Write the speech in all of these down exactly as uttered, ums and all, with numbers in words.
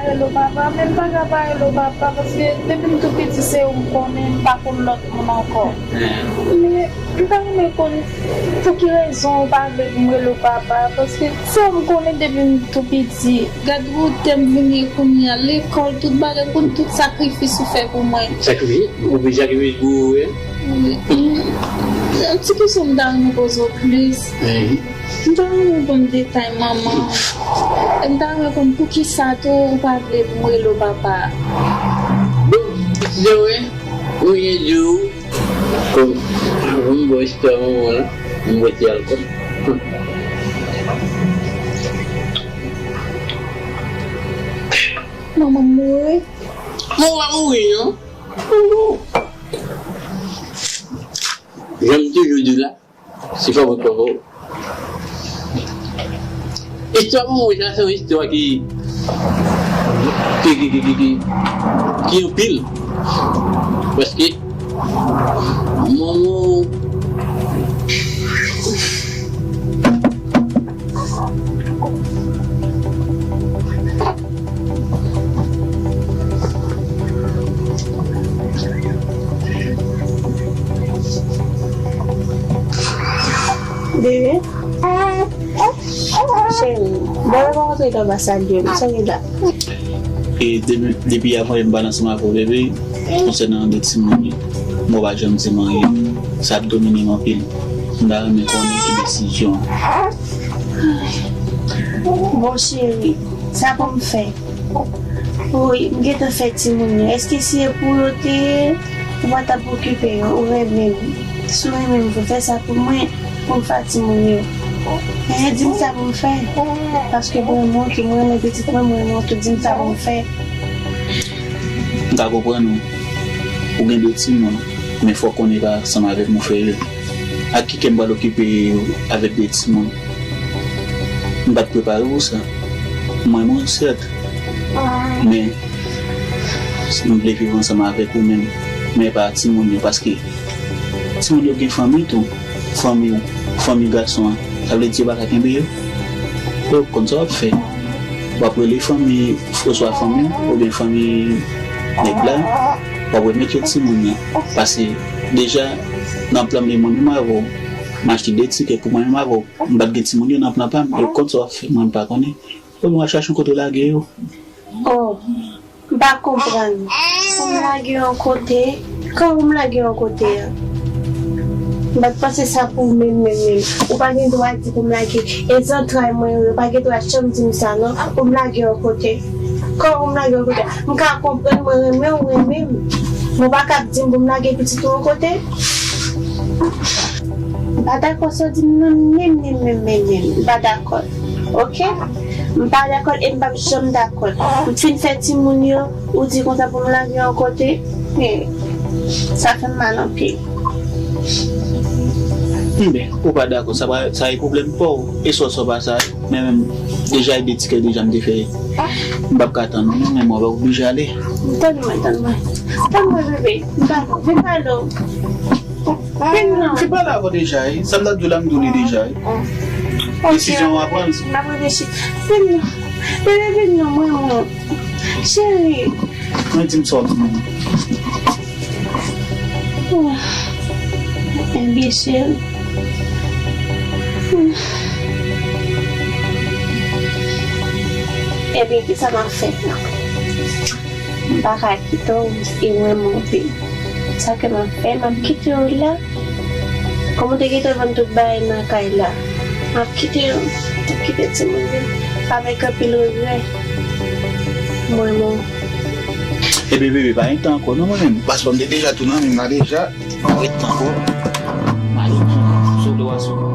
Rele w papa, men m pa ka pa rele w papa, paske depi m tou piti, se ou m konnen, m pa konn lòt moun ankò. Men, m ta renmen konn pou ki rezon ou pa vle pou m rele w papa, paske se ou m konnen depi m tou piti. Gad kote m vin ye kounye a, lekòl, tout bagay, m konn tout sakrifis ou fè pou mwen. Sakrifis? Ou vin sakrifis pou ou, wi? Wi. Yon ti kesyon m ta renmen poze w plis. M ta renmen konn detay manman w. E m ta renmen konn poukisa tou ou pa vle pou m rele w papa. Bon, pitit mwen, mwen di w, kòm, avan m ba w istwa manman w lan, m bwè ti alkòl. Manman m mouri. Manman w pa mouri, non. Manman w. Jan m toujou di w la, se pa mwen k pa ba w. Istwa manman w sa, se yon istwa ki, ki, ki, ki, ki, ki, ki anpil. Paske manman w, Bebe. Cheri, bon, mwen pa rantre nan anbasadè, m sot la. E depi, depi avan yè m pale ansanm avè w, bebe, konsènan de timoun yo, mwen pa janm di m anyen. Sa ap domine m anpil. M ta renmen konnen ki desizyon an. Bon, cheri, sa pou m fè? Wi, m gentan fè timoun yo. Èske si e pou yo te ye, ou pa t ap okipe yo, ou renmen m. Si w renmen m, fè sa pou mwen, pou m fè timoun yo. Enhen, di m sa pou m fè. Paske mwen renmen w tou, mwen renmen pitit mwen, mwen renmen w tou, di m sa pou m fè. M ka konprann ou. Ou gen de timoun, men fò w konnen pa ansanm avèk mwen fè yo. Ak ki kè m pral okipe yo avèk de timoun? M pa t prepare pou sa. M renmen w, sèt. Men, m vle viv ansanm avèk ou menm, men pa timoun yo, paske timoun yo gen fanmi tou. Fanmi, fanmi gason an, sa vle di yo pa ka kenbe yo? Yo konn sa w ap fè. W ap rele fanmi, oswa fanmi w, oubyen fanmi nèg la, w ap remèt yo timoun nan. Paske deja, nan plan m, e mwen menm avè w, m achte de tikè pou mwen menm avè w. M pa t gen timoun yo nan plan pa m, yo konn sa w ap fè, mwen m pa konnen. Oubyen w a chache yon kote w lage yo. Oh, m pa konprann. Pou m lage yon kote, kan pou m lage yon kote a? M pa t panse sa pou ou menm, menm, menm. Ou pa gen dwa di pou m lage. E zantray mwen yo, yo pa gen dwa janm di m sa, non. Pou m lage yon kote. Kan pou m lage yon kote? M ka konprann mwen renmen w, renmen m. Men w pa ka ap di m pou m lage pitit ou yon kote. M pa dakò sa w di m nan, menm, menm, menm, menm, menm. M pa dakò. Oke? M pa dakò e m p ap janm dakò. M fin fè timoun yo, ou di konsa pou m lage yon kote. E, sa fè m mal anpil. Enben, ou pa dakò, sa pa, sa e pwoblèm pa w. E sa w, sa w pa sa, men menm, deja e de tikè deja m te fè. M p ap ka tann ou non, men mwen oblije ale. Tann mwen, tann mwen. Tann mwen, bebe. M pa, vin pale w. Vin non. Vin pale avè w deja, wi. Sa m t ap di w la, m di w li deja, wi. Ok, desizyon w a pran. M ap reflechi. Vin non. Bebe, vin non, mwen, mwen. Cheri. Mwen di m sa w ap di mwen. Enbesil. Ebyen, kisa m ap fè la? M pa ka kite w, e mwen monte. Sa ke m ap fè, m ap kite w la. Kòm ou te gentan vann tout bagay nan kay la, m ap kite w, m ap kite timoun yo avèk anpil regrè. Mwen, mwen. Ebyen, bebe, pa gen tan ankò, non, mwen menm. Paspò m te deja tou nan men m la deja. Ret tankou. Mwen ale, sou do a sou.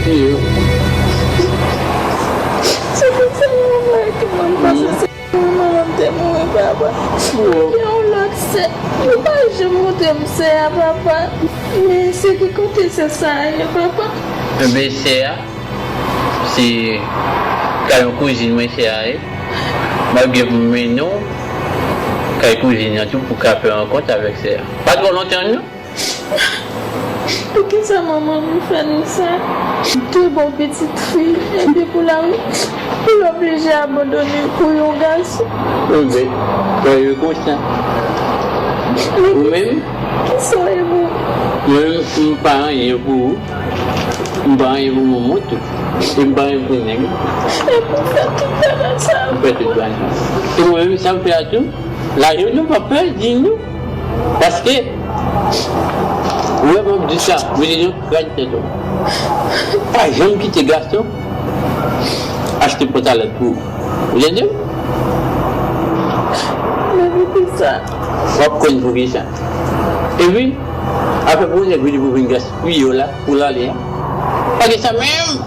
Se pou sa mwen wè ki mwen pase, se mwen menm te mouri, papa. Gen yon lòt sè. Ou pa janm montre m sè a, papa. Men se ki kote sè sa a ye, papa? Enben, sè a, se kay yon kouzin mwen sè a ye. M ap gen pou m mennen w kay kouzin nan tou pou w ka fè rankont avèk sè a. Pa twò lontan, non. Poukisa manman m fè nou sa? M te bon pitit fi, epi pou la, pou l oblije abandone pou yon gason. Enben, kè yo konsa. Ou menm? Kisa w ye pou? Mwen menm, m pa anyen pou ou. M pa anyen pou manman tou. E m pa anyen pou nèg. E pou fè tout bagay sa yo. M fè tout bagay. E mwen menm, sa m fè a tou, lajan nou pa pèdi nou. Paske, ou wè m ap di sa, mwen te yon kran tèt ou. Pa janm kite gason achte pantalèt pou ou. Ou tande m? Men poukisa? W ap konn poukisa. Epi, afè pou yon nèg vini pou vin gaspiye w la, pou l ale a. Pa gen sa menm!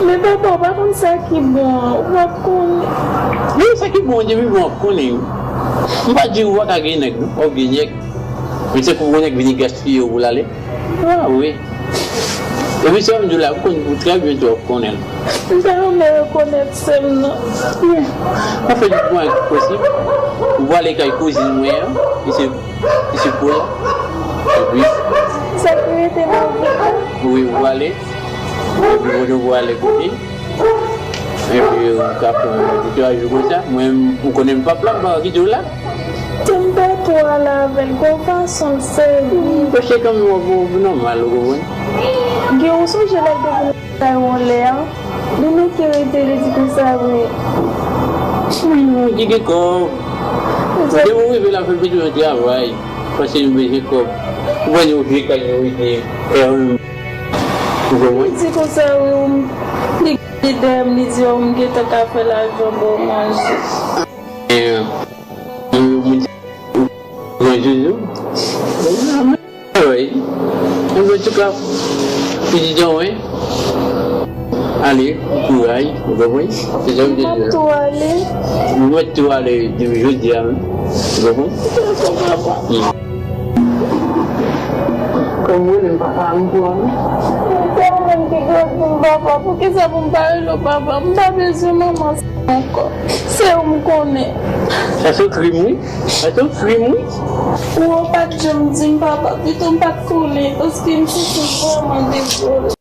Men papa, ou pa konn sa ki bon an, ou p ap konnen. Men sa ki bon, depi bon w ap konnen wi. M pa di ou pa ka gen nèg non, w ap gen nèg. Men se pou yon nèg vini gaspiye w pou l ale. A wi. Epi sa m di w la, ou konn, ou trè byen tou w ap konnen l. M ta renmen rekonèt sè m nan. Wi. Ou fè tout mwayen ki posib. Ou pral kay kouzin mwen an, li se, li se pou la. Epi sa ki rete nan vi a. Wi, ou prale. Epi kote ou prale kote. Epi ou ka fè yon de twa jou konsa. Mwen, ou konnen m p ap la, m pa ka kite w la. Tann pa twò ale avè l, gon fason l sèvi. Paske kanmenm w ap, w ap nòmal, ou konprann? Gen, ou sonje lè l te vin lakay ou yon lè a? Li mete rete, li di konsa vre. Wi, wi, li gen kòb. Depi w rive la, fè l mete yon travay. Paske nou bezwen kòb. Ou wè nou vye kay nou rete. Ou konprann? Li di konsa wi, ou m-, li, li dèyè m, li di, o, m gentan ka fè lajan ba w manje. Mwen joujou. Travay. Mwen antouka, pitit an mwen. Ale, kouraj, ou konprann? Se sa m te di. M ap tou ale. Mwen tou ale depi jodi a menm. Ou konprann? Dakò, papa. Kòm mwen menm papa m pou an. Se ou menm ki grandi m, papa. Poukisa pou m pa rele w papa? M pa bezwen manman sa ankò. Se ou m konnen. Sa se yon krim, wi. Sa se yon krim, wi. Ou pa t janm di m papa. Pito m pa t konnen, paske m santi m vrèman dezole.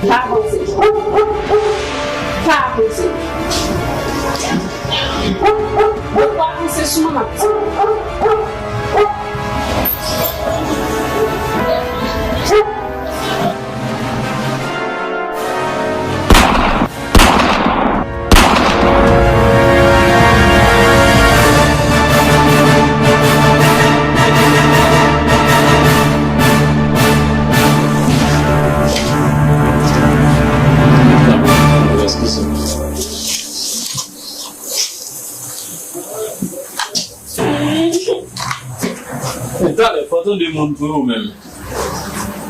Pa avanse. Pa avanse. Ou pa avanse sou mwen, m ap di. Men talè, fò w tande moun pou ou menm.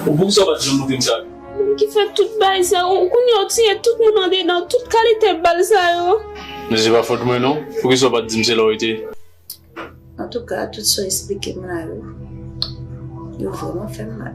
Ou poukisa w pa t janm montre m sa? Moun ki fè tout bagay sa yo, kounye a w tiye tout moun andedan, tout kalite bal sa yo. Men se pa fòt mwen non. Poukisa w pa t di m se la w rete? Antouka, tout sa w esplike m la yo, yo vrèman fè m mal.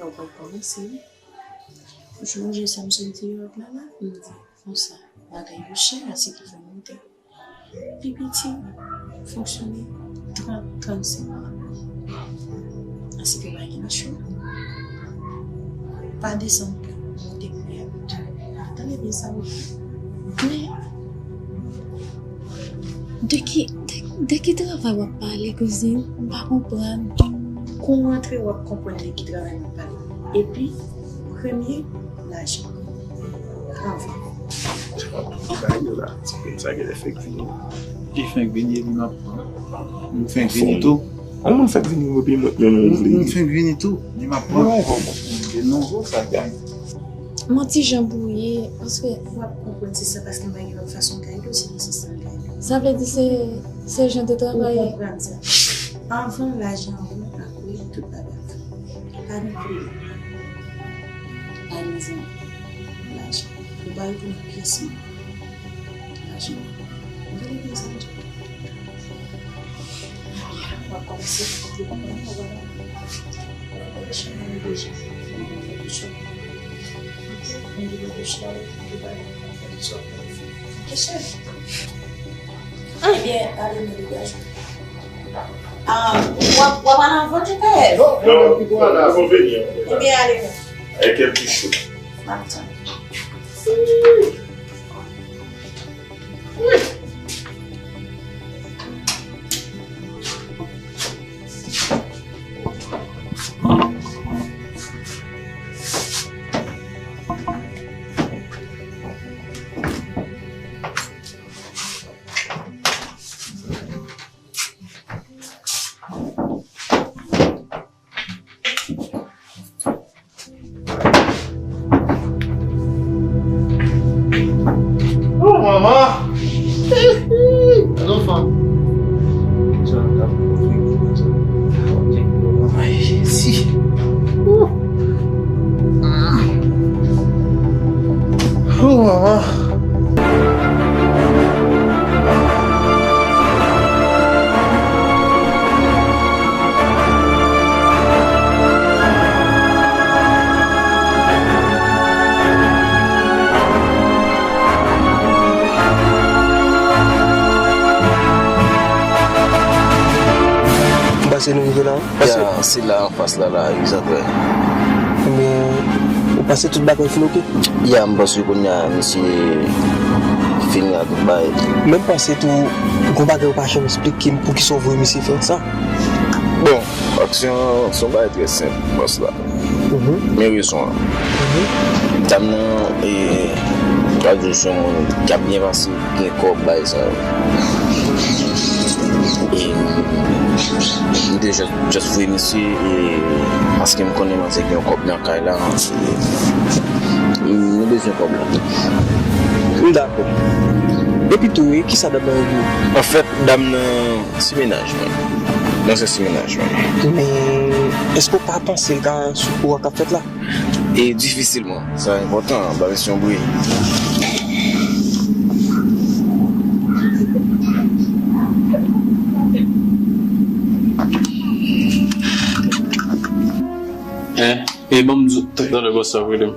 la, ou pral kòmanse, wi. Ou sonje sa m sot di yè la, la? M di, konsa, bagay yo chè, a se ki fè m moute. Pi piti, fonksyone trant, trannsenk mwa. Asike pa gen cho. Pa desann pou monte pri a. Tande byen sa, wi. Men, de ki, de, de ki travay w ap pale, kouzin? M pa konprann. Kon w antre, w ap konprann de ki travay m ap pale. Epi, premye, lajan. Anvi. Bagay yo la, ti grenn sa genlè fenk vini. Li fenk vini, epi m ap pran. M fenk vini tou. Yon moun fenk vini, epi mwen, mwen, mwen vle. M fenk vini tou, li m ap pran. Non, non, non. E non, sa gen. Mwen ti jan bwouye, paske w ap konprann se sa, paske m pa gen lòt fason gade w, se nan sans sa m gade w. Sa vle di se, se jan de travay. Ou konprann sa. Anvan lajan ou, apre tout bagay. Pa gen pwoblèm. Pa gen zanmi. Lajan. Ou pa retounen pyès mwen. Lajan. Ou tande byen sa m di w? W ap kòmanse pou w konprann, w ap wè. Ou konprann, chanm nan deja. Ou konprann, ou konprann. Ok? Mwen gen lòt chita, ou konprann, ou konprann. Ok, cheri. Ebyen, ale, nou degaje. Ah, w ap, w ap al anvan, Jokè? Non, non, non, non, vini, non. Ebyen, ale, non. Avèk kèk ti cho. M ap tann. Oh, manman! Alo, fanm. Ay, Jezi. Oh, manman. M panse nou rive la, wi. Ya, se la anfas la, la, egzakteman. Ebyen, ou panse tout bagay fin oke? Ya, m panse kounye a, misye fin ak tout bagay. Men m panse tou, gon bagay ou pa janm esplike m poukisa w voye misye fè sa. Bon, aksyon, se yon bagay trè senp, bòs la. Mhm. Men rezon an. Mhm. Dam nan, e, pral di w se yon moun k ap byen pase, gen kòb, bagay sa yo. E, m te just, just voye misye, e, paske m konnen manzè gen yon kòb nan kay la, e, nou bezwen kòb la. Wi, Dakò. Epi tou, e kisa dam nan rele w? Anfèt, dam nan se mennaj mwen. Nan se se mennaj mwen. Men, èske w pa panse l ka sou kou a k ap fèt la? E difisilman. Sa enpòtan, ba mesye yon bri. Hein? E ban m di w, talè bòs la ap rele m.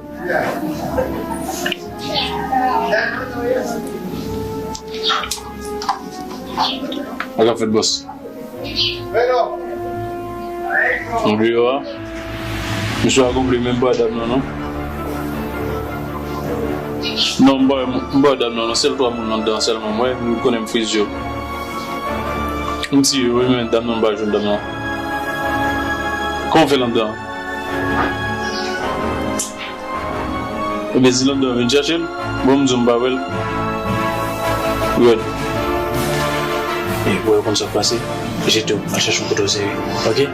Sa k ap fèt, bòs? Andeyò a, misye pa konpli menm pa dam nan, non. Non, m pa, m pa dam nan, non. Sèl twa moun anndan sèlman. Mwen, m konnen m friz yo. M tiye, wi, men dam nan, m pa jwenn dam nan. Kòman w fè l anndan? Ebyen, si l anndan, vin chèche l. Bon, m di w m pa wè l. Red. E, wè, w konn sa k pase. Jete w, al chèche yon kote w sere. Oke?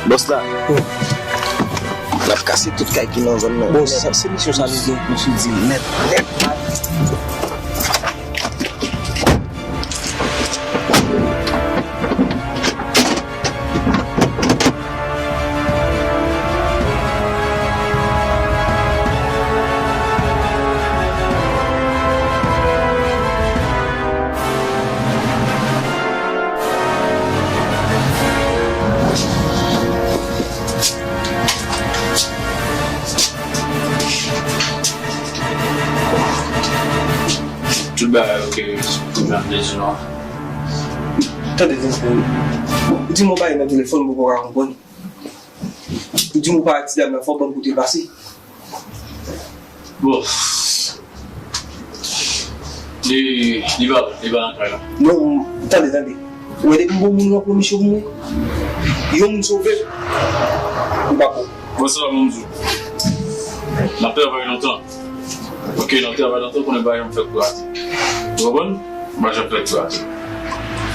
Bòs la. Wi. N ap kase tout kay ki nan zòn nan. Bon, se, se misyon sa nou gen. Nou sou di nèt, nèt. Tout bagay oke, wi, jan m te di nou an. Tande, tande, tande. Ou di m yon bagay nan telefòn, m poko ka konprann. Ou di m ou pa wè ti dam nan, fò w ban m kote l pase. Bon. Li, li pa, li pa nan kay la. Non, tande, tande. Ou wè depi m ba w moun nan pwomisyon pou mwen, yon moun sove, ou pa bon. Bon, sa va, bon, m di w. N ap travay lontan. Ok, n ap travay lontan, konnen pa janm fè kou rate. Ou konprann? Pa janm fè kou rate.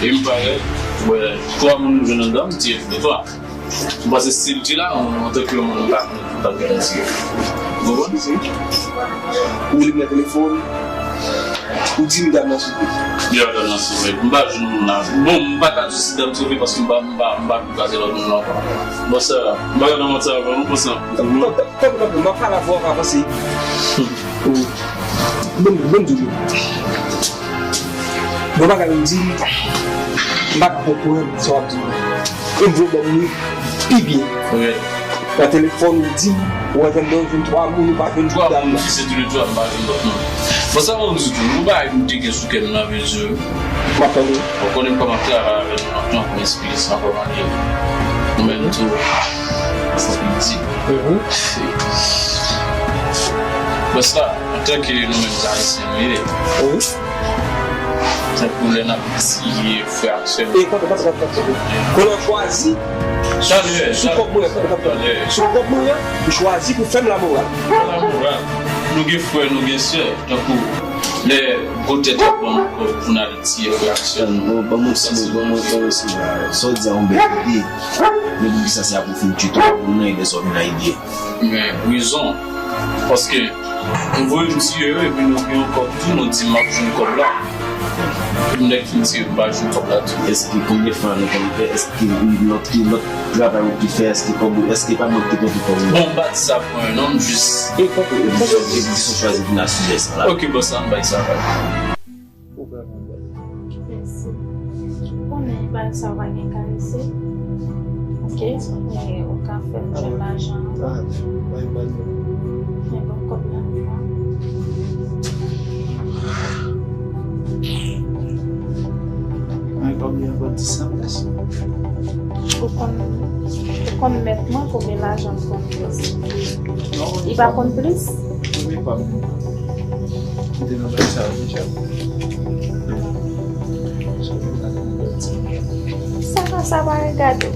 E m parèt, wè, twa moun m jwenn anndan, m tiye tout le twa. M panse si l di la, an, antanke yon moun, m pa konn pou m t ap gentan tiye. Ou konprann? Ou rele m nan telefòn, ou di m dam nan sove. Yo, dam nan sove. M pa jwenn moun la. Bon, m pa ka di si dam sove paske m pa, m pa, m pa vin kwaze lòt moun la ankò. Bon, sa, m pa gen nan mòd sa ankò, nou konsa. Tanpri, tanpri, tanpri, m ap pale avè w avan, avanse. Bon, bon, di w. Bon, bagay m di, m pa ka konprann sa w ap di m nan. E m vle w ban m li pi byen. Ok. Nan telefòn, ou di m, ou wè tande w jwenn twa moun, ou pa jwenn tout dam nan. Twa moun, si se tou le twa, m pa jwenn lòt moun. Bon, sa m di tou, yon bagay m te gen sou kè m nan, vle di, m ap tande w. Ou konnen kòman m travay avè nou, nou ap pran espas, nou ap pran lye. Nou menm tou, fòk nou di. Mhm. Bòs la, antanke nou menm Ayisyen nou ye, wi. Tankou lè n ap tiye frè ak sè nou. E, kanpe, kanpe, kanpe, kanpe. Konnen w chwazi sou kòb mwen, kanpe, kanpe. Sou kòb mwen an, ou chwazi pou fè m lamoral. Fè lamoral. Nou gen frè, nou gen sè. Tankou lè gwo tèt yo ban nou kòb pou n al tiye frè ak sè nou. Bon, ban mwen ti mo, ban mwen, ban mwen ti mo. Sa w di a yon bèl ide. Men poukisa se apre w fin tiye tout moun nan, epi sa w vin nan ide? Men, rezon. Paske, nou voye m tiye yo, epi nou gen yon kòb tou, nou di m ap jwenn kòb la. Epi nèg fin tiye m, m pa jwenn kòb la tou. Èske konbyen fwa nou konn fè? Èske lòt, lòt travay ou te fè, èske kòb ou, èske pa mwen ki te konte kòb ou? Bon, m pa di sa pou yon nonm, jis. E kòb ou, epi sa w chwazi vin a sijè sa la. Ok, bon, sa m bay sa. Ou vrèman bèl. Mèsi. Ou konnen bagay sa yo pa gen kalite. Ok? Men ou ka fè m jwenn lajan an. Men bon kòb la. Mwen pa bliye ankò dis san plas. Ou konn, ou konn mèt mwen konbyen lajan m konn plis. Li pa konn plis? Wi, pa m. M te nan bay sa deja. Sa, sa pa regade w.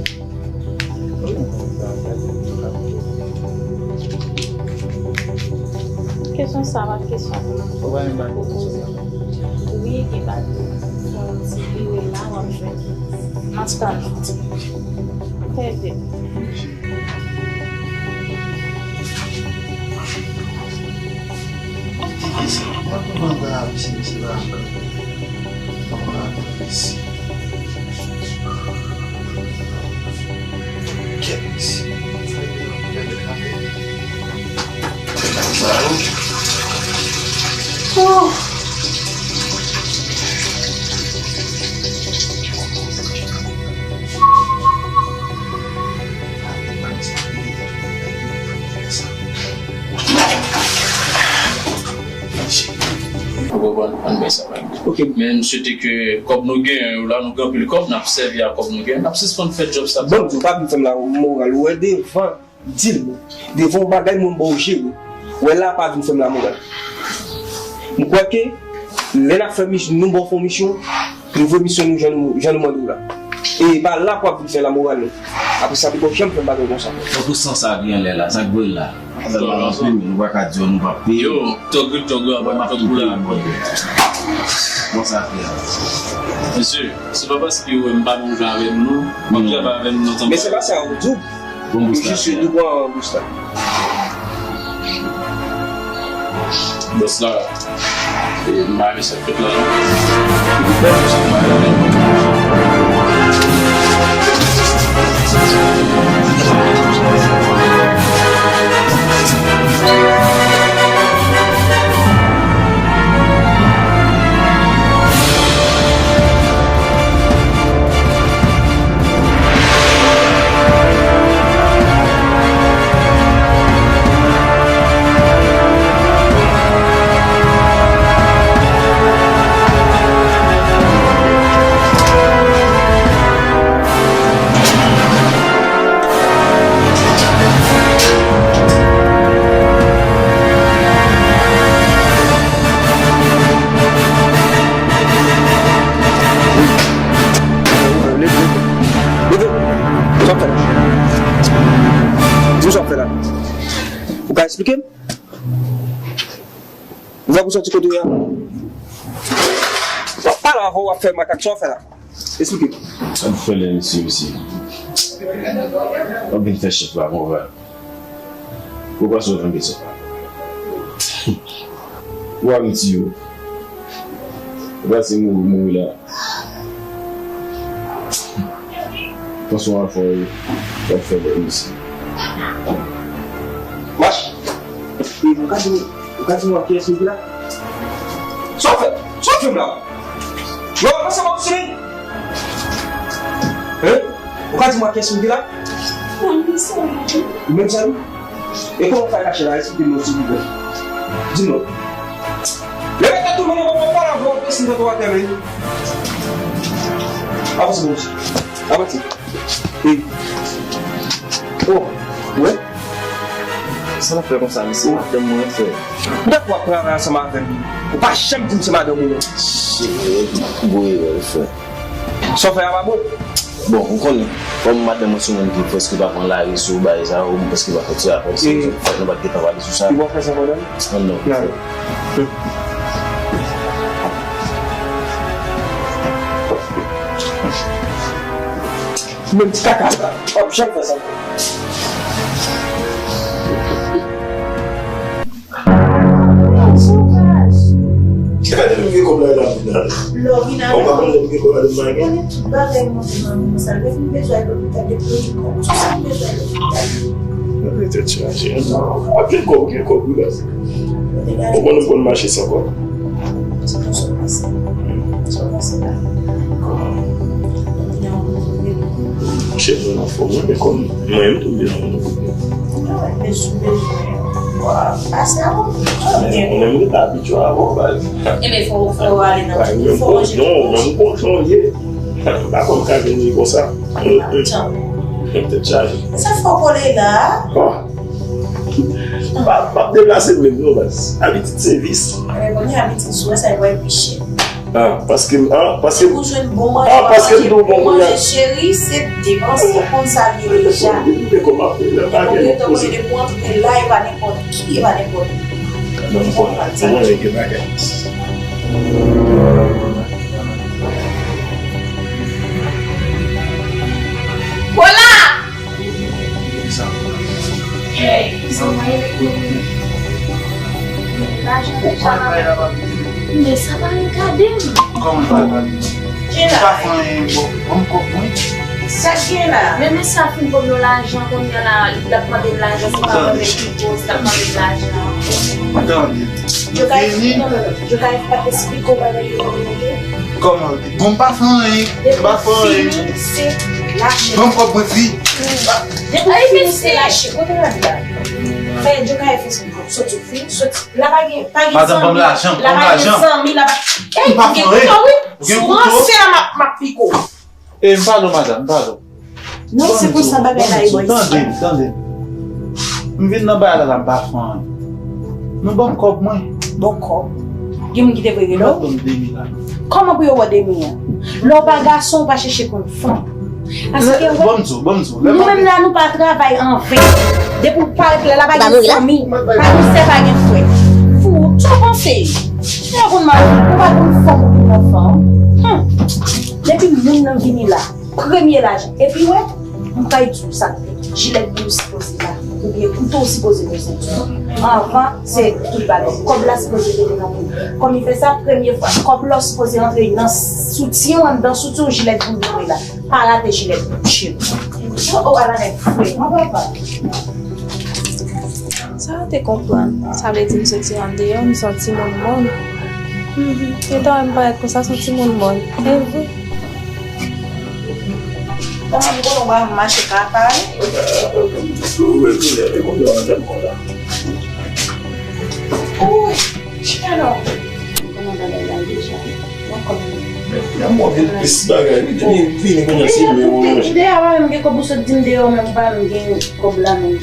Kesyon sa pa kesyon pou mwen. Ou pa menm ba kesyon sa. Wi, gen bagay. Yon ti vire la, w ap jwenn. M ap tann ou. Trè byen. Sa pa konprann la, misye, misye la. Kèt, misye. Sa yo. Oh. Ou konprann? Ann bay sa bay. Ok. Men m swete ke kòb nou genyen yo la, nou gen anpil kòb, n ap sèvi ak kòb nou genyen, n ap sispann fè djòb sa. Bon, ou pa vin fè m lamoral, ou wè devan, di m, devan yon bagay moun ba w jere. Wè la, pa vin fè m lamoral. M kwè ke lè n ap fè misyon, nou ba w fè yon misyon, nou voye misyon nou jan nou, jan nou mande w la. E pa la pou w ap vin fè lamoral, non. Apre sa, poko janm fè m bagay konsa. Tankou san sa ki anlè la, sa k voye la. Sa la anpil, nou pa ka di yo nou p ap peye. Yo, tòg yo, tòg yo, ap tòg pou la. Bon, sa fè a. Mesye, se pa paske yo wè m pa menm jan avè nou, non. M ap travay avè nou nan tan. Men se pa sa yo di w. Bon, bòs la. Jis yo di w pran bòs la. Bòs la, e, m pa renmen sa k fèt la, non. Leve, leve. Sa w ap fè la? Di m sa w ap fè la. Ou ka eksplike m? Ou wè pou soti kote w ye a? W ap pale avè w, w ap fè makak, sa w ap fè la? Eksplike. Sa m fè lè misye, misye. W ap vin fè chèf la konsa. Ou panse w jwenn peryòd sa? Ou pa vin tiye w. Ou panse mouri, mouri la. Panse w afè w, w ap fè lè misye. Mach! Ou ka di, ou ka di mwen kiyès ki la? Sa w fè? Sa w fè m la? Yo, ansanm ap sou li. Hein? Ou ka di mwen kiyès ki la? Mwen menm sa. Ou menm sa, wi? E kòman w fè kache la? Eksplike m non, silvouplè. Di m non. Leve tèt ou, men, w ap pale avè w, w ap desann tèt ou atè, men. Avanse, bon. Avanse. Wi. Oh, wè. Sa n ap fè konsa, mesye? Madanm mwen, frè. Poutèt w ap travay ansanm avè m, ou pa janm di m se madanm ou, non. Shit, gwo erè, frè. Sa w fè a pa bon. Bon, ou konnen, kòm madanm mwen se yon moun ki prèske pa pran lari sou bagay sa yo, m prèske pa fè ti afè, se rezon ki fè nou pa t gentan pale sou sa. Ou pa fè sa pandan m? An non. Menm ti kaka sa, w ap janm fè sa. Ou pa konn lè m gen kòb la, lè m vin ale. Lè w vin ale. Ou pa konn lè m gen kòb la, lè m pa gen. Konnen tout bagay monte nan moun sa. Lè m bezwen al lopital, yo peye kòb. Tout sa m bezwen al lopital. Mwen tèt chaje. Ou pa gen kòb, ou gen kòb, wi, baz. Ou konn, ou konn mache san kòb. Monchè, mwen anfòm, wi, men kòm mwen menm tou, m bezwen moun. Mwen menm, m te abitye avè w, baz. Ebyen, fò, fò w ale nan tout, fò w anje. Non, mwen, m konn jan w ye. M pa konn ka vini konsa. Mwen tèt chaje. Sa fò kole la. Oh. M pa, m ap deplase menm non, baz. Abitid se vis. Ebyen, kounye a abitid sou wè sa, e wè pi chè. Ah, paske, ah, paske, ou jwenn bon manje, ah, paske m di w bon manje, cheri, se depanse, ou konn sa l ye deja. Depi kòm ap fè, pa gen yon koze. Depi w antre la, e pa nenpòt ki, e pa nenpòt. Bon, bon, bon, e gen bagay. Kola! Hey! Ou Bagay la pa vin. Men sa pa regade m. Kòman pa regade m? Ou pa fè anyen, bon, bon, kòb mwen. Sa k gen la? Men mesye a fin ba m yon lajan, kounye a la, l ap mande m lajan, se pa mwen menm ki poze, l ap mande m lajan. Tande. Vini. Jokayèf pa t esplike w bagay yo kòman yo ye? Kòman? Bon, m pa fè anyen. M pa fè anyen. Depi w fini, se lache. Ban m kòb mwen, fi. Depi w fini, se lache. Kote rad la? Fè Jokayèf fè soti, soti, soti. La pa gen, pa gen zanmi. Madanm, ban m lajan, ban m lajan. La pa gen zanmi, la pa. Ey, ou gen kouto, wi. Ou gen kouto. Sou ransè a, m ap, m ap pike w. E, m padon, madanm, m padon. Non, se konsa bagay la ye, bòy. Tande m, tande m. M vin nan bagay la, la, m pa fè anyen. Nou ban m kòb mwen. Bon kòb. Gen moun ki te vle rele w? Yo pa ban m de mil la. Kòman pou yo ba w de mil an? Lè w pa gason, ou pa chèche konn fanm. Paske, wè, ban m di w, ban m di w, lè nou menm la, nou pa travay anven. Depi w parèt la, la pa gen zanmi, pa gen sè, pa gen frè. Fou, sa w panse? Ou pa konn mari, ou pa konn fanm, ou konn fanm. Hum. Depi moun nan vini la, premye lajan. Epi wè, m pral di w sa k pi. Jilèt bouy ou sipoze la, oubyen kouto ou sipoze nan senti w. Anvan, se tout bagay. Kòb la sipoze rete nan bouy. Kòm li fè sa, premye fwa, kòb la w sipoze rantre nan soutyen w, anndan soutyen w, jilèt bouy ou la. Pa rate jilèt bouy, cheri. O, o, ala nèg fre, mwen papa. Sa te konprann. Sa vle di m soti andeyò, m se yon timoun mòn. Mhm. Gentan wè m parèt konsa, se yon timoun mòn. E vre. Kòman m konnen w pa mache kaka, wi? Wi, chita non. Kòman bagay la deja? Mwen konn. Nan mwen gen plis bagay, wi, depi m vini kounye a, se men mwen manje. Ide a pa menm gen kòb ou sot di m deyò, menm pa menm gen kòb la menm.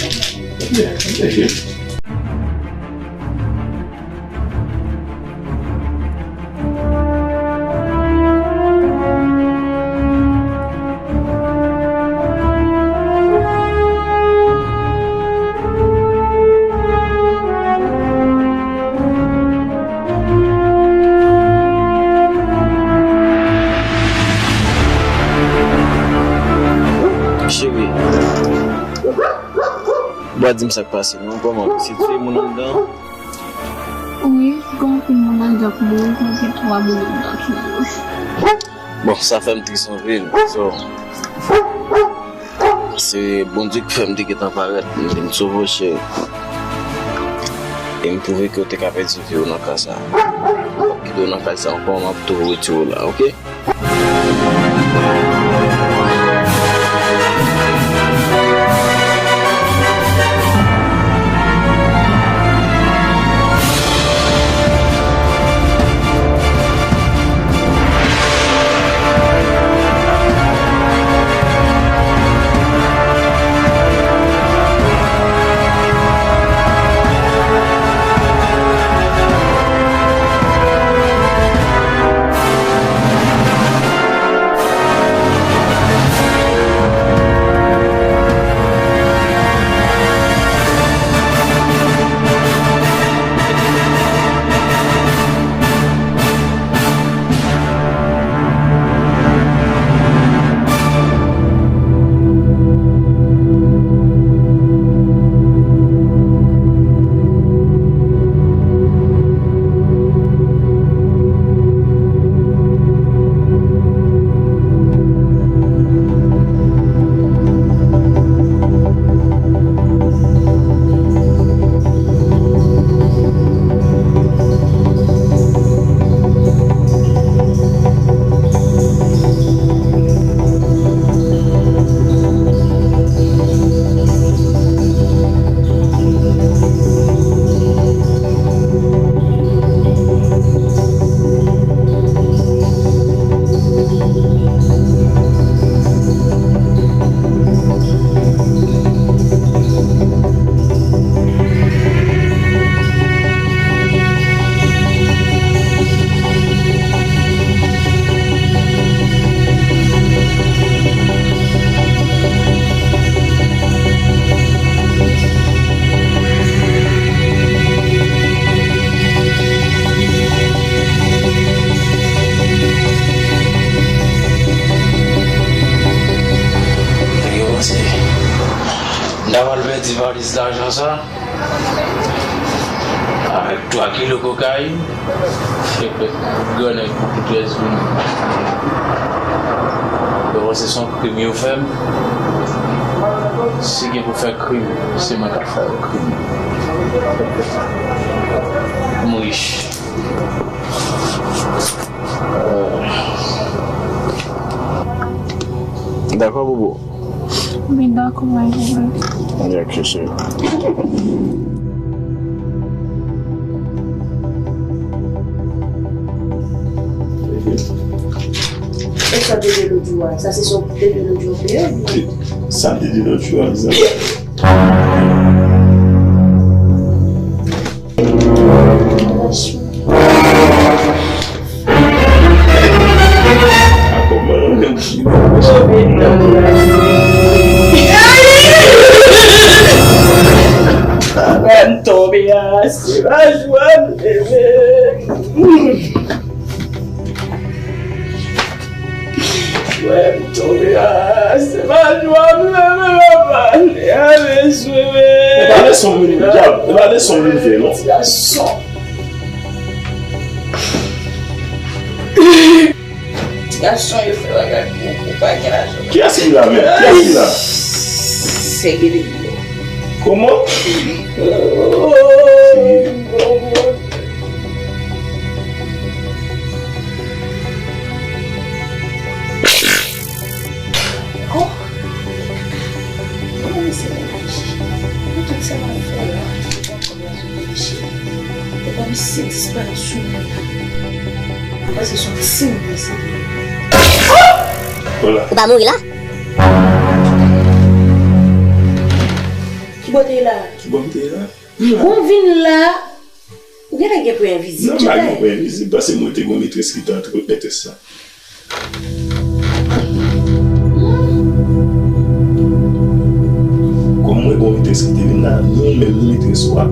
Cheri, ou pa di m sa k pase non, kòman? Ou sitye moun anndan? Wi, gen anpil moun anndan k mouri, gen twa moun anndan ki mouri. Bon, sa fè m tris anpil. So, se Bondye ki fè m te gentan parèt, m vin sove w, cheri. E m twouve ke w te ka pèdi vi w nan ka sa. Kite w nan kay sa ankò, m ap tou retire w la, oke? Yo, se, m ta pral pèdi valiz lajan sa. Ah, Twa kilo kokayin, kèk grenn ak bokou trèz vin. Yo panse se yon krim yo fè m. Si gen pou fè krim, se mwen k ap fè krim. M rich. Dakò, Bobo? Wi, dakò, Maestro. Ok, cheri. E sa te di lòt jou a? Sa se sa te di lòt jou a? Sa te di lòt jou a, sa. Mwen tonbe a, se pa jwa m leve. Mwen tonbe a, se pa jwa m leve, papa. Leve sou mwen. E pa leson m vin, dyab. E pa leson m vin fè, non. Ti gason. Ti gason yo fè bagay pou ou, ou pa gen lajan. Kiyès ki la menm? Kiyès ki la? Sègede. Kòman? Oh! Kòman misye reyaji? Pou tout sa m ap fè la, li pran kòb la sou li, mesye. Te kòmsi disparèt sou mwen. Mwen panse se yon ti moun sa. Ou pa mouri la? Kibò w te ye la? Kibò m te ye la? Ou vin la, ou genlè gen pwen envizib. Non, m pa gen pwen envizib, paske mwen te gen yon metrès ki te antre mètrès la. Kòm mwen gen yon metrès ki te vin la, nou menm nou metrès ou a.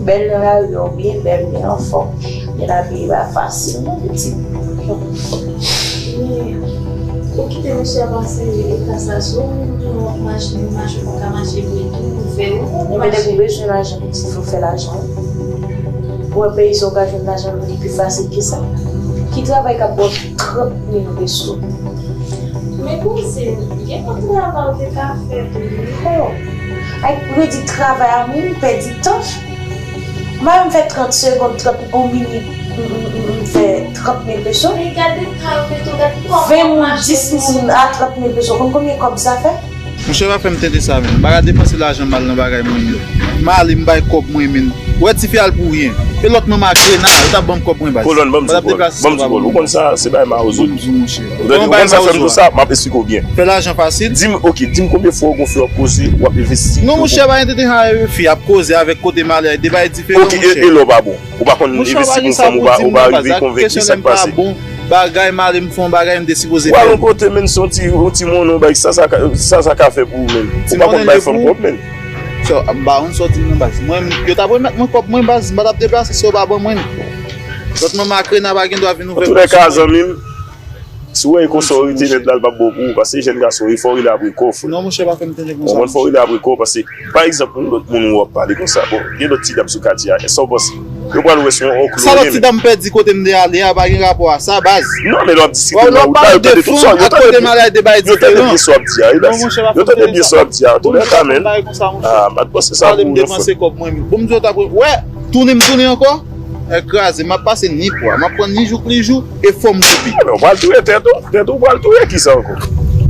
Bèl nan lari, ou byen bèl, byen anfòm. Men lavi pa fasil non, pitit. Men, ou kite mesye a pase eta sa sou ou, ou tounen w ap mache, ou mache, ou pa ka mache vre tou, ou fè ou. Ou mete pou bezwen lajan, pitit, fò w fè lajan. Ou wè peyi sa, ou ka jwenn lajan li pi fasil ke sa. Ki travay k ap ba w trant mil peso? Men kouzin, gen yon travay ou te ka fè tou, wi. Oh, ay, redi travay a moun, pèdi tan. M pa menm fè trant segonn, trant, yon minit, m, m, m, m fè trant mil peso. Men gade ka yo mete w, gade kòman w mache. Ven moun, dis moun a trant mil peso. Konn konbyen kòb sa fè? Monchè, pa fè m tente sa, menn. M pa ka depanse lajan m al nan bagay moun yo. M ale, m bay kòb mwen, menn. Ou wè tifi al pou ryen. E lòt mwen makrena, yo t ap ban m kòb mwen, baz. Kolòn, ban m di w, ban m di w, ou konn sa, se bagay mawozo. Ban m di w, monchè. Ou konn sa fè m di w sa, m ap esplike w byen. Fè lajan fasil. Di m, oke, di m konbyen fwa w gon fi w ap koze, w ap envesti. Non, monchè, pa gen tenten sa, fi ap koze avèk kote m ale a, de bagay diferan, monchè. Oke, e, e lè w pa bon? Ou pa konn envesti pou yon fanm, ou pa, ou pa rive konvenki sa k pase. Bagay m ale, m fè yon bagay m te sipoze fè. Ou al yon kote, menn, se yon ti, yon ti monnen, yon bagay, sa, sa ka, sa, sa ka fè pou ou, menn. Ou pa konn bay fanm kòb, menn. So, m pa konn sa w di m nan, baz. Mwen, yo t ap remèt mwen kòb mwen, baz, m pa t ap deplase si yo pa ban mwen. Lòt mwen makrena pa gen dwa vin ouvè kòb sou mwen. Antouka, zanmi m, si w wè e konsa w rete nèt la, l p ap bon pou ou, paske jèn gason, e fò w rele apre kò, frè. Non, monchè, pa fè m tenten konsa, monchè. Ou konprann, fò w rele apre kò, paske, pa egzanp, yon lòt moun ou w ap pale konsa, bon, gen lòt ti dam sou katye a, sa w panse? Yo pral wè se yon onklo. Sa lòt ti dam pèdi kote m te ale a pa gen rapò a sa, baz. Non, men lè w ap diskite nan wout la, yo tande tout sa, yo tande byen, yo tande byen sa w ap di a, wi, baz. Yo tande byen sa w ap di a, tou lè ka, men. Ah, m pa t panse sa pou ou, non, frè. Bon, m di w t ap wè, tounen m tounen ankò. Nèg kraze, m ap pase ni pwa, m ap pran ni jouk ni jou, e fò m toupi. Ebyen, ou pral touye tèt ou, tèt ou pral touye, kisa ankò?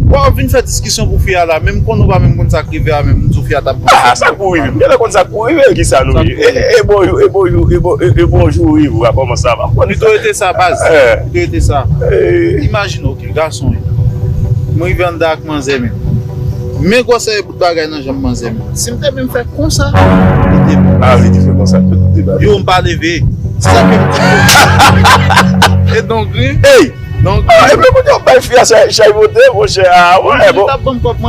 Bon, w ap vin fè diskisyon pou fi a la, menm konn ou pa menm konn sa k rive a, menm m di w fi a t ap pran. Ah, sa k pou rive? M genlè konn sa k pou rive, kisa nou ye? E, e, e bonjou, e bonjou, e bon, e, e bonjou rive a, kòman sa va? Pito rete sa, baz. Pito rete sa. Imajine, oke, gason, wi. Mwen rive anndan ak manzè menm. Men gwosè bout bagay nan janm manzè m. Si m te menm fè konsa, li te bon. Ah, li te fè konsa, tout te ba. Yo, m pa leve. Se sa ke m di. E donk, wi. Ey! Donk, ah, epi kounye a, bay fi a chay, chay pote, monchè. Ah, wè, bon.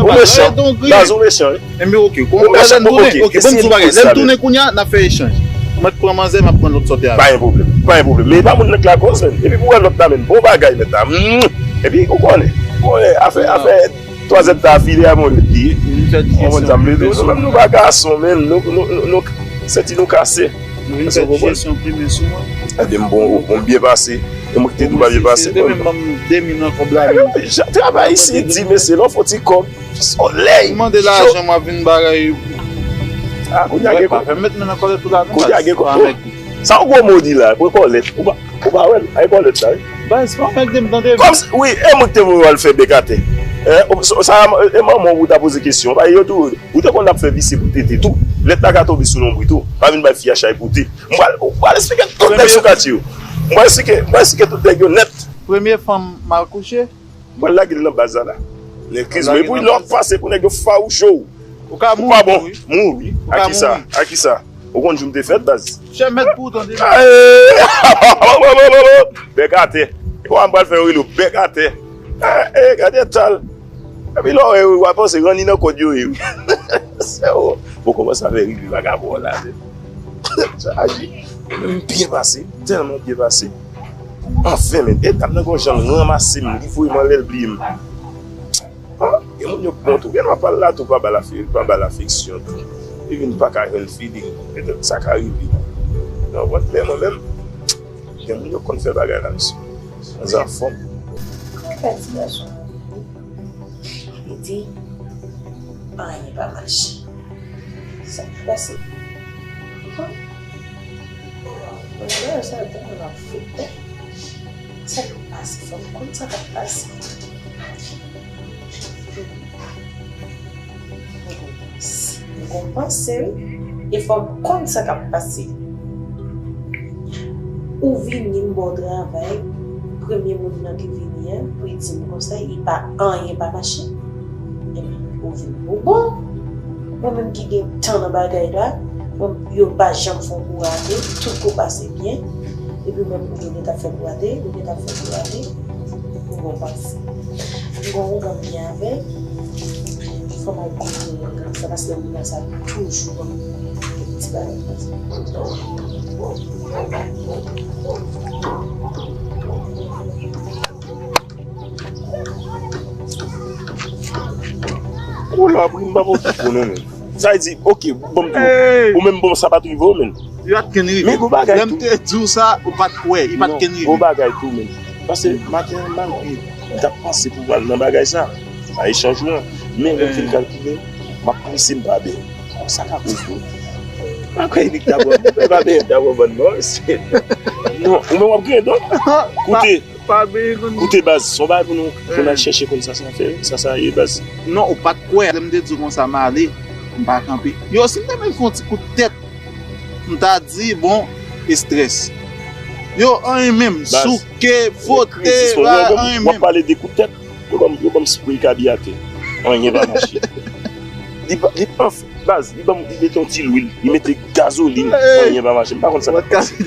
Ou mechan. Baz, ou mechan, wi. Enben, oke. Ou mechan, oke. Oke, bon, m di w bagay. Lè m tounen kounye a, n ap fè echanj. Mwen t pran manzè, m ap pran lòt sòti avè. Pa gen pwoblèm. Pa gen pwoblèm. Men e pa moun nan k lakoz, menm. Epi pou wè lòt la, menm. Bon bagay, mèt la. Hmm. Epi, ou konnen. Ou konnen, afè, afè. Twazèt ta file a mwen ret li ye. Ou konprann sa m vle di w? Nou menm nou pa gason, menm nou, nou, nou, nou, senti nou kase. Nou vin fè dijesyon plimen sou mwen. Ebyen, m bon, bon, m byen pase. E mwen ki te di w pa byen pase. Demen ban m de mil nan kòb la. Travay isi di, mesye, lè w fè yon ti kòb, solèy. Ou mande lajan, m ap vin bagay. Ah, kounye a gen kòb. Kounye a gen kòb. Sa yon gwo mo di la, pou kòlèt. Ou pa, ou pa wè l, ay kòlèt sa, wi. Baz, pa fè m tande. Kòmsi, wi, e mwen ki te voye w al fè bèk atè. Hein? Sa, e manman w pou ta poze kesyon. Pa yo tou, ou te konn ap fè visye pou tete tou. Lèt la ka tonbe sou lonbrit ou. Pa vin bay fi a chay pote. M pral, m pral eksplike tout nèg sou katye yo. M pral eksplike, m pral eksplike tout nèg yo nèt. Premye fanm m al kouche. Mwen lage l nan baz la la. Nan kriz mwen. Epi lè w ap pase pou nèg yo fawouche w. Ou ka mouri tou, wi. Mouri. A kisa? A kisa? Ou konn jou m te fèt, baz? Chè mèt pou w tande. Bèk atè. E w a m pral fè yo rele w bèk atè. Eh, gade tal. Epi lè w wè yo, w a panse ranni nan kòd yo ye, wi. Se ou. Bon, kòman sa fè rive vagabon la, men? Sa aji. M byen pase, tèlman byen pase. Anfen, men, e dam nan gon jan l ranmase m, li voye m anlè, l bliye m. Ah, gen moun yo k bon tou, gen lwa pral la tou, pa ba l afe-, pa ba l afeksyon tou. Li vin pa ka jwenn feeling, petèt sa ka rive. Non, bon, men mwen menm, gen moun yo konn fè bagay la, mesye. Manzè anfòm. Kòman fè ti gason an vini? Li di, anyen pa mache. Sa k pase? Hum. Mwen wè sa, tèlman m ap fout tèt. Sa k pase? Fò m konn sa k ap pase. M gon panse, m gon panse, wi. E fò m konn sa k ap pase. Ou vini, m ba w travay. Premye moun nan ki vini an, pou l di m konsa, li pa, anyen pa mache. Ebyen, ou vin pou bon. Mwen menm ki gen tan nan bagay la, mwen, yo pa janm fè yon kou rate, tout kou pase byen. Epi menm ou yo gentan fè kou rate, yo gentan fè kou rate. Ou bon pase. M gon ougan byen avè l. Fò m al koute ougan sa, paske ougan sa toujou ban m ti bagay konsa. Ou la, m pa okipe w non, men. Sa vle di, oke, bon, m di w, ou menm, bon, sa pa t rive w, men. Li pa t ken rive. Men gon bagay tou. Lè m te di w sa, ou pa t kwè, li pa t ken rive. Gon bagay tou, men. Paske maten an, malgre m t ap panse pou m al nan bagay sa, nan echanj ou an, men lè m fin kalkile, m ap prese, m pa byen. Sa ka koz tou. M pa kwè li t ap, li pa byen, t ap konprann non, mesye. Non, ou menm w ap griyen don. Koute. Pa byen konn. Koute baz, se yon bagay pou nou, pou n al chèche konn sa sa fè, sa sa ye baz. Non, ou pa t kwè. Lè m te di w konsa m ale, m pa kanpe. Yo, si m te menm fè yon ti kout tèt, m ta di, bon, estrès. Yo, anyen menm, souke, fwote, pa anyen menm. W ap pale de kout tèt, yo ban m, yo ban m spray kabiyatè. Anyen pa mache. Li pa, li pa Baz, li ban m, li mete yon ti lwil, li mete gazolin, anyen pa mache. M pa konn sa k ap pase.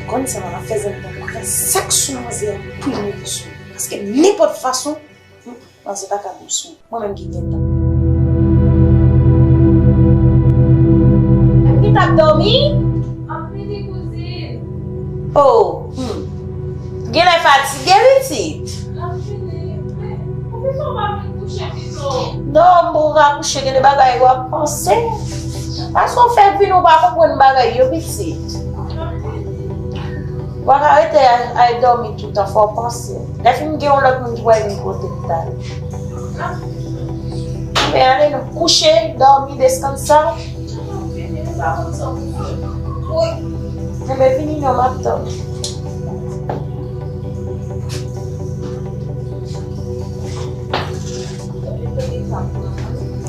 Konn sa, m ap fè zanmi nan pran sa k sou manzè a pou l mouri sou li. Paske nenpòt fason, manzè pa ka mouri sou mwen. Mwen menm ki gen tan. Ou t ap dòmi? M ap vini, kouzin. Oh, hmm. Genlè fatige, pitit. L ap vini. Men, poukisa w pa vin kouche pito? Non, m poko ka kouche, gen de bagay w ap panse. Paske w fèk vini, ou pa konprann bagay yo, pitit. Ou pa ka rete al, al dòmi toutan, fò w panse. Lè fini gen yon lòt moun ki pral vin kote m talè. Enben, ale nou kouche, dòmi, deskansa. Enben, vini non, m ap tann ou.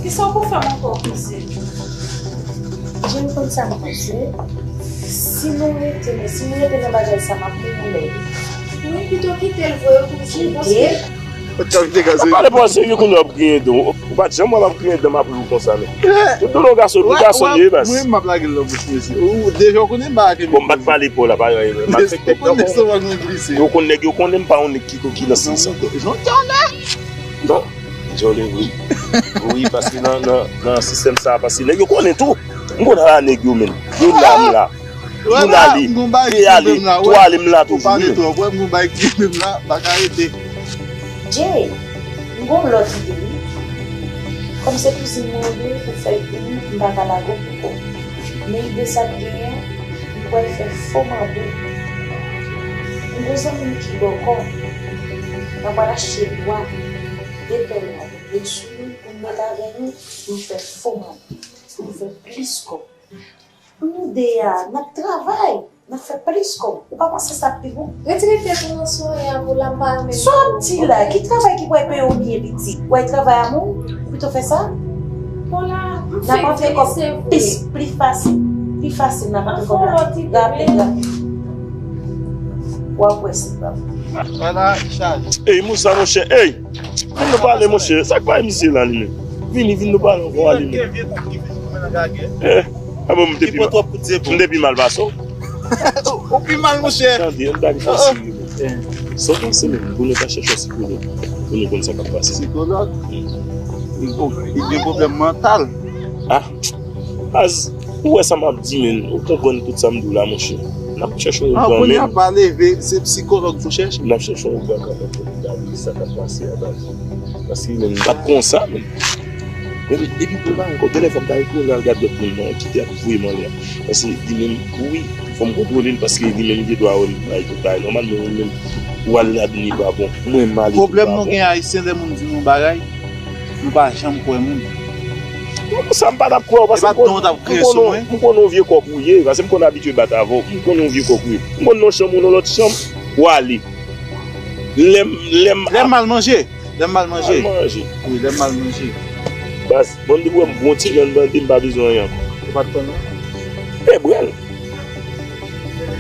Kisa w pou fè m ankò, kouzen? Jan m konn sa m panse, si nou rete, si nou rete nan bagay sa, m ap mouri lè. Wi, pito kite l vre, kouzen, paske Kite? Ou t ap kite gazoyin. Pale pa w serye kounye a w ap griyen dan w. Ou pa t janm wè m ap griyen dan m apre ou konsa, men. Tout doulè yon gason, pou gason li ye, baz. Mwen, m ap lage l nan bouch mesye. Ou deja w konnen m pa ak Bon, m pa t pale pa w la, pa malfektè. Ou konn nèg yo konnen m pa yon nèg ki, ki nan sens sa. Jan w dyòlè. Non, dyòlè, wi. Wi, paske nan, nan, nan sistèm sa, paske nèg yo konnen tou. M konn ala nèg yo, men. Yo la, m la. Youn ale, de ale, twa ale, m la toujou, wi. Jay, m gon lòt ide, wi. Kòm se kouzin mwen ou ye, pou fè vini, m pa ka lage w pou kò. Men ide sa m genyen, m pral fè fo manbo. M gon zanmi m ki bòkò. N a pral achte bwa, de pèl la, de sou, pou m met avè nou, pou m fè fo manbo. Pou m fè plis kòb. Nou de a, n ap travay, n ap fè plis kòb. Ou pa panse sa pi bon? Retire tèt ou nan soyè a pou la pa menm. Sa w ap di la? Ki travay ki pral peye w byen piti? Ou pral travay a moun? Ou pito fè sa? Bon la, m fèk vini, se vre. N ap antre kòb plis, pli fasil. Pli fasil, n ap antre kòb la. Rapid, rapid. W ap wè si l pa bon. Wala, chaj. Ey, Moussa, monchè, ey! Vin nou pale, monchè. Sa k bay misye la, li menm? Vini, vin nou pale ankò, ale, men. Eh, a bon, m te pi mal. M te pi mal pase w. Ou pi mal, monchè. Tande, ann bagay fasil, men. Sa w panse menm, pou nou ta chèche yon sikològ, pou nou konn sa k ap pase. Sikològ? Li gen pwoblèm mantal. Ah, baz, ou wè sa m ap di, men. Ou konprann tout sa m di w la, monchè. N ap chèche yon granmèt. An, kounye a pa leve, se sikològ pou chèche. N ap chèche yon granmèt pou nou gade sa k ap pase a, baz. Paske li menm, m pa t konsa, men. Men, epi pou m pa ankò, gen lè fò m ta retounen al gade lòt moun nan, ki te ap voye m anlè a. Paske li menm, wi, fò m kontwole l, paske li menm, li gen dwa wè m bay tout bagay nòmal, men ou menm, ou ale nan abime pa bon. Mwen, m ale tout pa bon. Pwoblèm nou gen Ayisyen, lè moun di nou bagay, nou pa janm kwè moun. Non, pou sa, m pa t ap kwè w, paske m konn, m konn yon vye kòk ou ye, paske m konn abitye bat avè w, m konn yon vye kòk ou ye. M konn nan chanm ou, nan lòt chanm, ou ale. Lè m, lè m ap Lè m al manje. Lè m al manje. Al manje. Wi, lè m al manje. Baz, bon, depi w wè m bon ti jan, m pa bezwen anyen ankò. Ou pa t konn non? Te bwè l.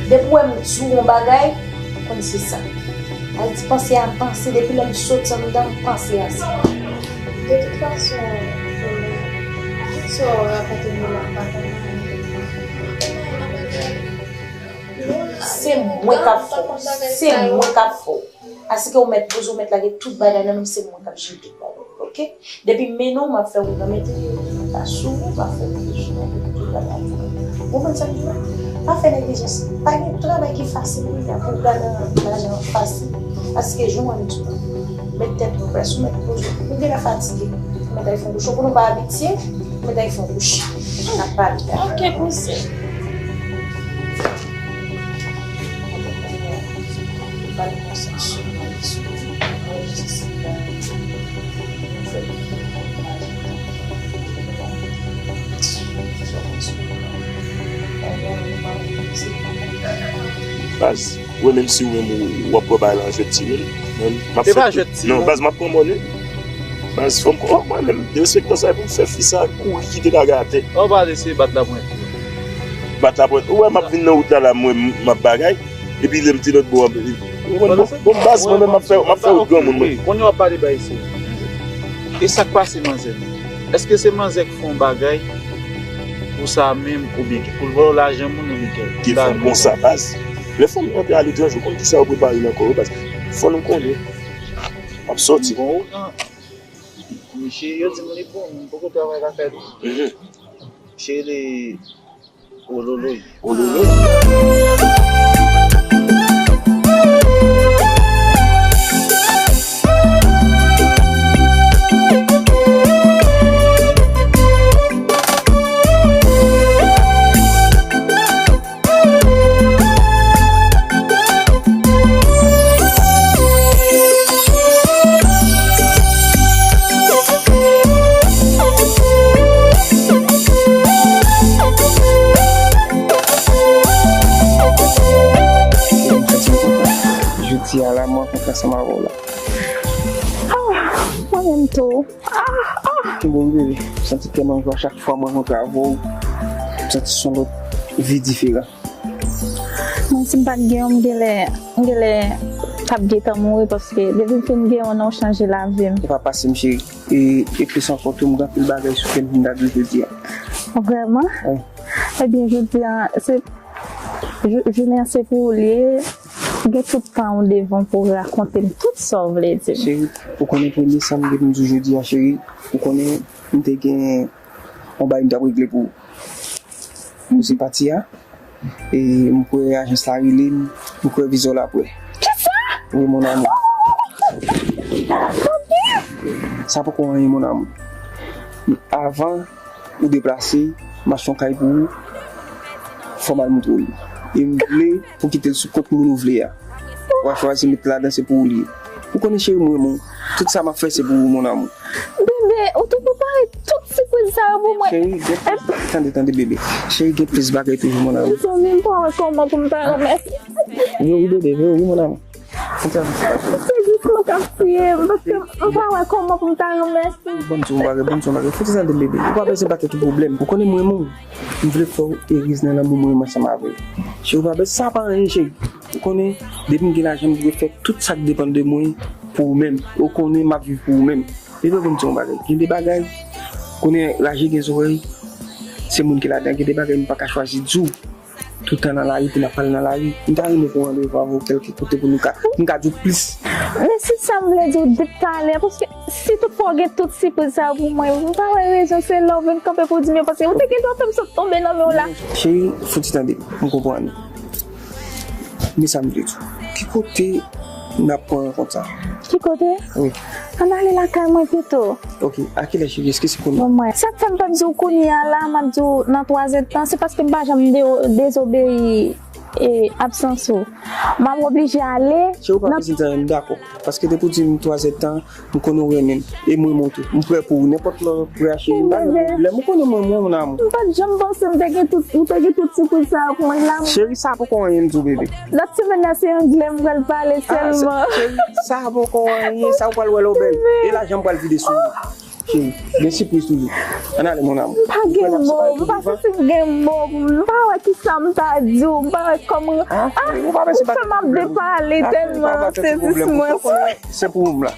Depi w wè m di w yon bagay, konn se sa. Al di panse a m panse, depi lè m soti anndan m panse a sa. De tout fason, tout sa w rakonte m yo la, m pa konn anyen. Se mwen k ap fè w. Se mwen k ap fè w. Asike w mèt poze w, mèt lage tout bagay nan men m, se mwen k ap jere tout bagay. Oke? Depi m mennen w, m ap fè w granmèt, m ap sou ou, m ap fè w tout bagay. Ou konprann sa m di w la? Pa fè neglijans. Pa gen travay ki fasil kounye a pou w gade lajan fasil. Asike jan w wè m di w la. Mèt tèt ou, prèske ou mèt poze w. Ou genlè fatige. Ou mèt al fè yon kouche. Pou nou pa abitye, ou mèt al fè yon kouche. N ap pale. Oke, kouzen. Baz, ou wè, menm si ou menm ou, w ap pran bagay la an jwèt timoun, men m ap fè tout. Non, baz, m ap pran mòne. Baz, fò m, oh, mwen menm, derespektan sa, e pou m fè fi sa kouri kite bagay atè. Ou pa lese bat lapwent. Bat lapwent. Ou wè, m ap vin nan wout la, la, mwen, m ap bagay. Epi lè m te lòt bò a, bon, bon, baz, mwen menm, m ap fè, m ap fè wout granmoun, mwen. Kounye a w ap pale bay serye. E sa k pase manzè? Èske se manzè k fè yon bagay pou sa menm, oubyen ki pou l vòlò lajan moun, oubyen ki... Ki fè konsa, baz. Lè fanm yo antre aletranje, ou konn kisa yo prepare nan kò yo, baz. Fò nou konnen. M ap soti. Bon, ou, an, misye, yo di m li bon, m poko travay lakay li. Mhm. Misye rele Ololoy. Ololoy. Mwen rankontre ansanm avè w la. Ah, mwen menm tou. Ah, ah. Bon, bebe, m santi tèlman jwa chak fwa mwen rankontre avè w. M santi se yon lòt vi diferan. Mwen, si m pa t gen w, m genlè, m genlè t ap gentan mouri, paske depi m fin gen w, non, w chanje lavi m. E pa pase m, cheri. E, e plis ankò tou, m gen anpil bagay sou kè m, m ta dwe jodi a. Vrèman? Wi. Ebyen, jodi a, se, jou-, jounen an se pou ou li ye. Gen tout tan ou devan pou w rakonte m tout sa w vle di m. Cheri, ou konnen premye sa m vle m di w jodi a, cheri. Ou konnen m te gen yon bagay m t ap regle pou ou. Ou se pati a. E m kwè ajans la rele m, m kwè vizyon l ap wè. Kisa? Wi, mon amour. Sa poko anyen, mon amour. Avan ou deplase, m achte yon kay pou ou, fò m al montre w li. E m vle pou kite l sou kont moun ou vle a. W a chwazi met ladan, se pou ou li ye. Ou konnen, cheri, m renmen w. Tout sa m ap fè, se pou ou, mon amour. Bebe, ou te prepare tout sipriz sa yo pou mwen. Cheri, gen plis, tande, tande, bebe. Cheri, gen plis bagay toujou, mon amour. Mezanmi, m pa wè kòman pou m ta remèsye. Wi, wi, bebe, wi, wi, mon amour. Kontan. Se jis mwen k ap tiye m, paske m pa wè kòman pou m ta remèsye. Bon, ti yon bagay, bon, ti yon bagay. Fouti tande m, bebe. Ou pa bezwen ba tèt ou pwoblèm. Ou konnen mwen, mon, m vle fè w eriz nan lanmou mwen ansanm avè w. Cheri, ou pa bezwen, sa pa anyen, cheri. Ou konnen, depi m gen lajan, m dwe fè tout sa k depann de mwen pou ou menm. Ou konnen m ap viv pou ou menm. Epi pou m di yon bagay. Gen de bagay, konnen raje gen zòrèy, se moun ki ladan. Gen de bagay m pa ka chwazi di w. Tout tan nan lari, pou n ap pale nan lari. M ta renmen pran randevou avè w kèlke kote pou nou ka, pou m ka di w plis. Men se sa m vle di w depi talè, paske si tout fwa w gen tout sipriz sa yo pou mwen, m pa wè rezon se la w vin kanpe pou di m yo, paske ou te gen dwa fè m sot tonbe nan men w la. Cheri, fouti tande, m konprann ou. Men sa m vle di w. Ki kote n ap pran rankont sa? Ki kote? Wi. Ann ale lakay mwen pito. Ok, a kilè, cheri? Èske se kounye a? Bon, mwen. Sa k fè m p ap di w kounye a la, m ap di w nan twazèdtan, se paske m pa janm de-, dezobeyi, e, absans ou. M ap oblije ale. Cheri, ou pa bezwen di anyen, m dakò. Paske depi w di m twazèdtan, m konnen w renmen m. E mwen, mwen tou. M prè pou ou. Nenpòt lè w prè a, cheri, m pa gen pwoblèm. Ou konnen mwen, mwen, mon amour. M pa t janm panse m te gen tout, ou te gen tout sipriz sa yo pou mwen la. Cheri, sa poko anyen, m di w, bebe. Lòt semèn nan, se anglè m pral pale sèlman. Cheri, sa poko anyen, sa ou pral wè lè w bèl. E lajan m pral vide sou ou. Cheri, gen sipriz toujou. Ann ale, mon amour. M pa gen mo, m pa santi m gen mo, m pa wè kisa m ta di w, m pa wè kòman. Ah, ou fè m ap depale tèlman, sezisman. Se pou ou m la.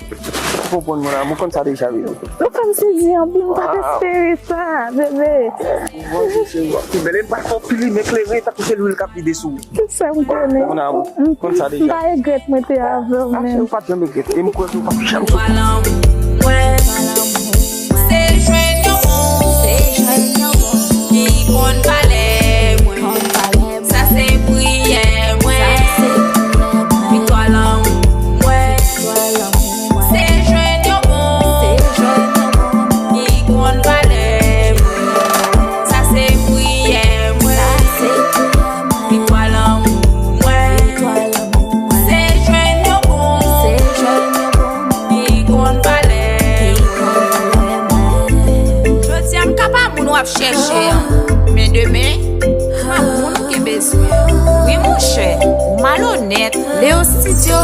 Ou konprann, mon amour, ou konn sa deja, bebe. Ou fè m sezi anpil, m pa t espere sa, bebe. Ki bèl, e m pral fè w plimen klere tankou se lwil k ap vide sou ou. Kisa m konnen? Mon amour, ou konn sa deja. M pa regrèt mwen te avè w menm. Ou pa t janm regrèt. E m kwè ke ou p ap janm sou. Se jwenn yon moun, se jwenn yon moun ki konn valè mwen. Sa se priyè mwen. Viktwa lanmou mwen. Se jwenn yon moun, se jwenn yon moun ki konn valè mwen. Sa se priyè mwen. Viktwa lanmou mwen. Se jwenn yon moun, se jwenn yon moun ki konn valè mwen. Jodi a m ka pa moun w ap chèche an, men demen, m ap moun ou gen bezwen. Wi, monchè, ou malonèt. Leo Studio,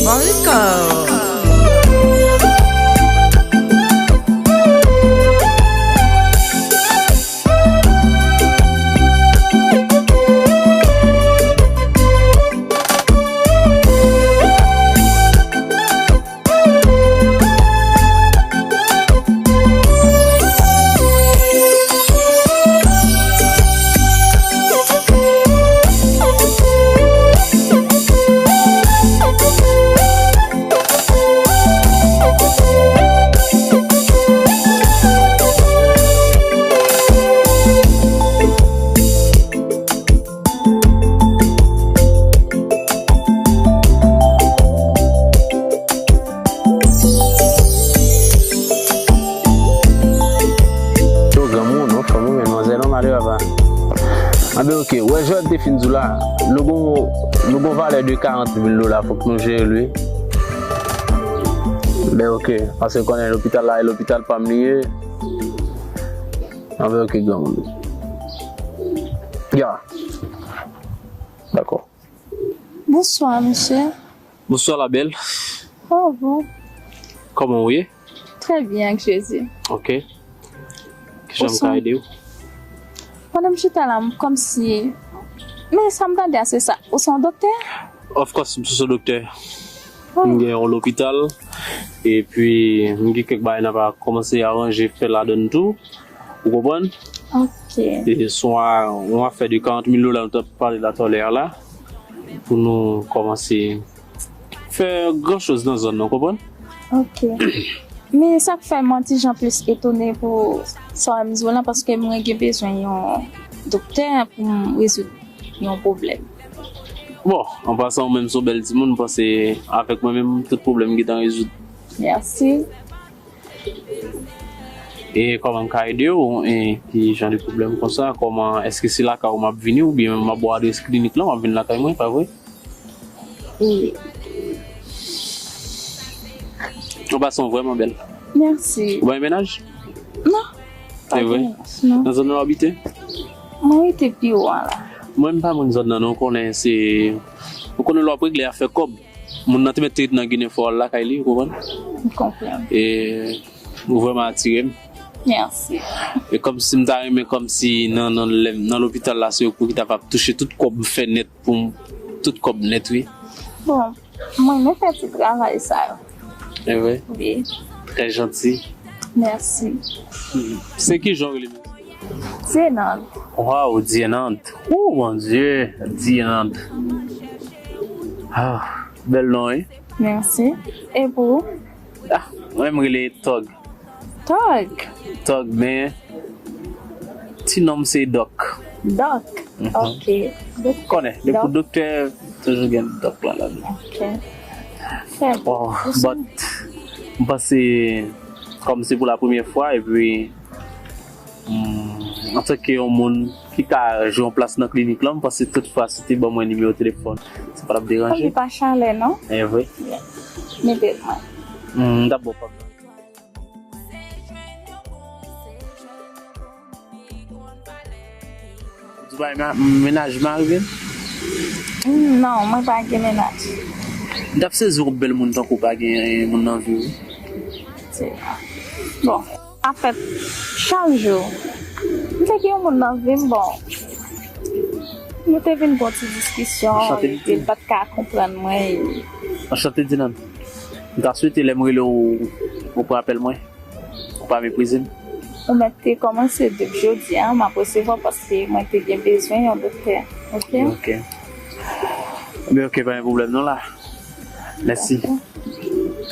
bon record. Yo, granmoun, non, fanm ou, manzè, non, malere, papa. Anben, ok, wè, jan te fin di w la, nou gon, nou gon valè de karant mil dola, fòk nou jere l, wi. Ben, ok, paske konnen lopital la, e lopital pa m li ye. Anben, ok, granmoun. Ya. Dakò. Bonswa, mesye. Bonswa, la belle. Oh, bon. Kòman w ye? Trè byen, ak Jezi. Ok. Kijan m ka ede w? Pandan m chita la, m kòmsi. Men sa m tande a, se sa. Ou se yon doktè? Of course, m se yon doktè. M gen yon lopital. Epi, m gen kèk bagay n ap kòmanse aranje, fè ladann tou. Ou konprann? Ok. E se yon afè de karant mil dola nou t ap pale la talè a la. Pou nou kòmanse fè gran choz nan zòn nan, konprann? Ok. Men sa k fè m yon ti jan plis etone pou sa w di w lan, paske mwen gen bezwen yon doktè pou m rezoud yon pwoblèm. Bon, an pasan, ou menm se yon bèl timoun, m panse avèk mwen menm, tout pwoblèm gentan rezoud. Mèsi. E kòman m ka ede w? E ki jan de pwoblèm konsa? Kòman, èske se lakay ou m ap vini oubyen m ap ba w adrès klinik lan, w ap vin lakay mwen, pa vre? Wi. Ou pa son vrèman bèl. Mèsi. Ou pa gen mennaj? Non. Se vre? Non. Nan zòn nan w abite? Mwen rete pi wo a la. Mwen, m pa moun zòn nan, non, konnen se. Ou konnen lè w ap regle afè kòb. Moun nan te mèt te ret nan Ginen fò al lakay li, ou konprann? M konprann. E ou vrèman atire m. Mèsi. E kòmsi m ta renmen kòmsi nan nan lè m nan lopital la, se ou ki ta va touche tout kòb m fè nèt pou m, tout kòb nèt, wi. Bon, mwen renmen fè ti travay sa yo. E vre? Wi. Trè janti. Mèsi. Se ki jan w rele menm? Dienand. Waw, Dienand. Oh, mon Dieu, Dienand. Ah, bèl non, wi. Mèsi. E pou ou? Ah, mwen, m rele Tòg. Tòg. Tòg, men ti non m se Dòk. Dòk. Ok. Konnen, depi doktè, toujou gen Dòk la ladan. Ok. Fè bon. Oh, but, m panse, kòm se pou la premyè fwa, epi, hmm, antanke yon moun ki ka jwe yon plas nan klinik lan, m panse tout fwa si te ban mwen nimewo telefòn, sa pa t ap deranje. Li pa chalè, non? E vre. Mete l mwen. Hmm, m t ap ba w pòb la. Ou di w pa gen mennaj, mari vin? Mm, non, mwen pa gen mennaj. M t ap sezi w bèl moun tankou w pa gen moun nan vi w. Bon, anfèt, chak jou, m te gen yon moun nan vi m, bon, nou te vin gon ti diskisyon, epi l pa t ka konprann mwen. Anchante, Dienand. M ta swete lè m rele w, ou pran apèl mwen. Ou pa meprize m. Ou mèt te kòmanse depi jodi a, m ap resevwa paske mwen te gen bezwen yon doktè. Ok? Ok. Ebyen, ok, pa gen pwoblèm non la. Mèsi.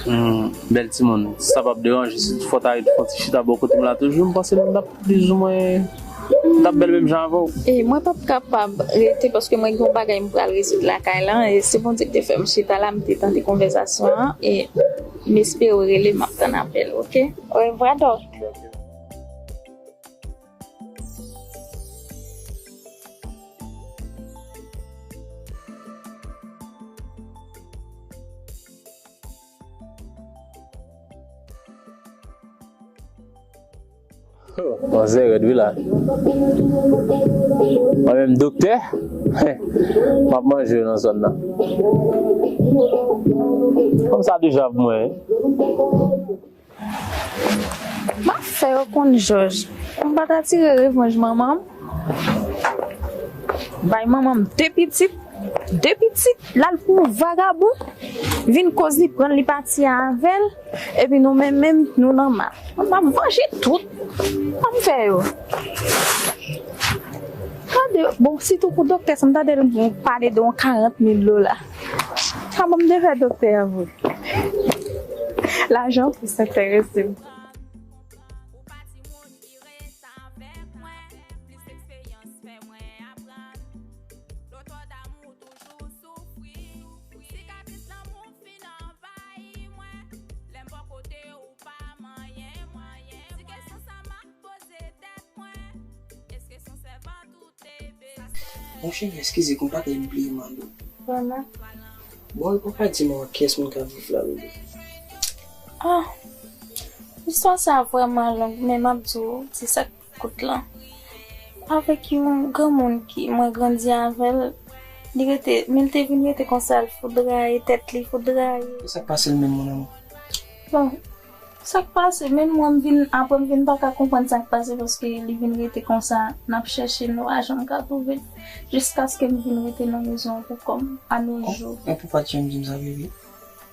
Hmm, bèl timoun. Si sa p ap deranje, si fò w ta ret fè yon ti chita bò kote m la toujou, m panse m t ap plizoumwen, m t ap bèl menm jan avè w. E mwen p ap kapab rete paske mwen gen yon bagay m pral rezoud lakay la. E se Bondye ki te fè m chita la, m te tande konvèsasyon an. E m espere w rele m, m ap tann apèl, ok? Orevwa, Dòk. Oh, manzè rèd wi la. Mwen menm doktè, m ap manje yo nan zòn nan. Kòm sa deja pou mwen. M ap fè yo konn jòj. M pa ta tire revanj manman m. Bay manman m de pitit, de pitit, l al pou yon vagabon. Vin koz li pran l, li pati avè l. Epi nou menm menm, nou nan mal. M ap vanje tout. M ap fè yo. Gade, bon, sitou pou doktè sa, m tande l pale de yon karant mil dola. Sa ban m devè doktè a vre. Lajan plis enterese m. Ou pa timoun ki ret avèk mwen. Plis eksperyans fè mwen aprann. Lotò damou toujou soufri. Sikatris lanmou fin anvayi mwen. Lè m bò kote ou pa manyen mwen. Ti kesyon sa m ap poze tèt mwen. Èske se yon sèvant ou te bezwen? Monchè, eskize, konpatnè, m bliye mande w. Vrèman? Bon, ou pa ka di m kiyès moun k ap viv la, bebe? Ah, istwa sa vrèman long, men m ap di w, se sa k kout lan. Avèk yon granmoun ki mwen grandi avè l, Li rete, men l te vin rete konsa, l foudraye, tèt li foudraye. E sa k pase l menm, mon amour? Bon, sa k pase, menm mwen, m vin, apre m vin pa ka konprann sa k pase, paske li vin rete konsa, n ap chèche l, nou pa janm ka twouve l, jiskaske m vin rete nan mezon an pou kò m, a nos jours. E pou pa t janm di m sa, bebe?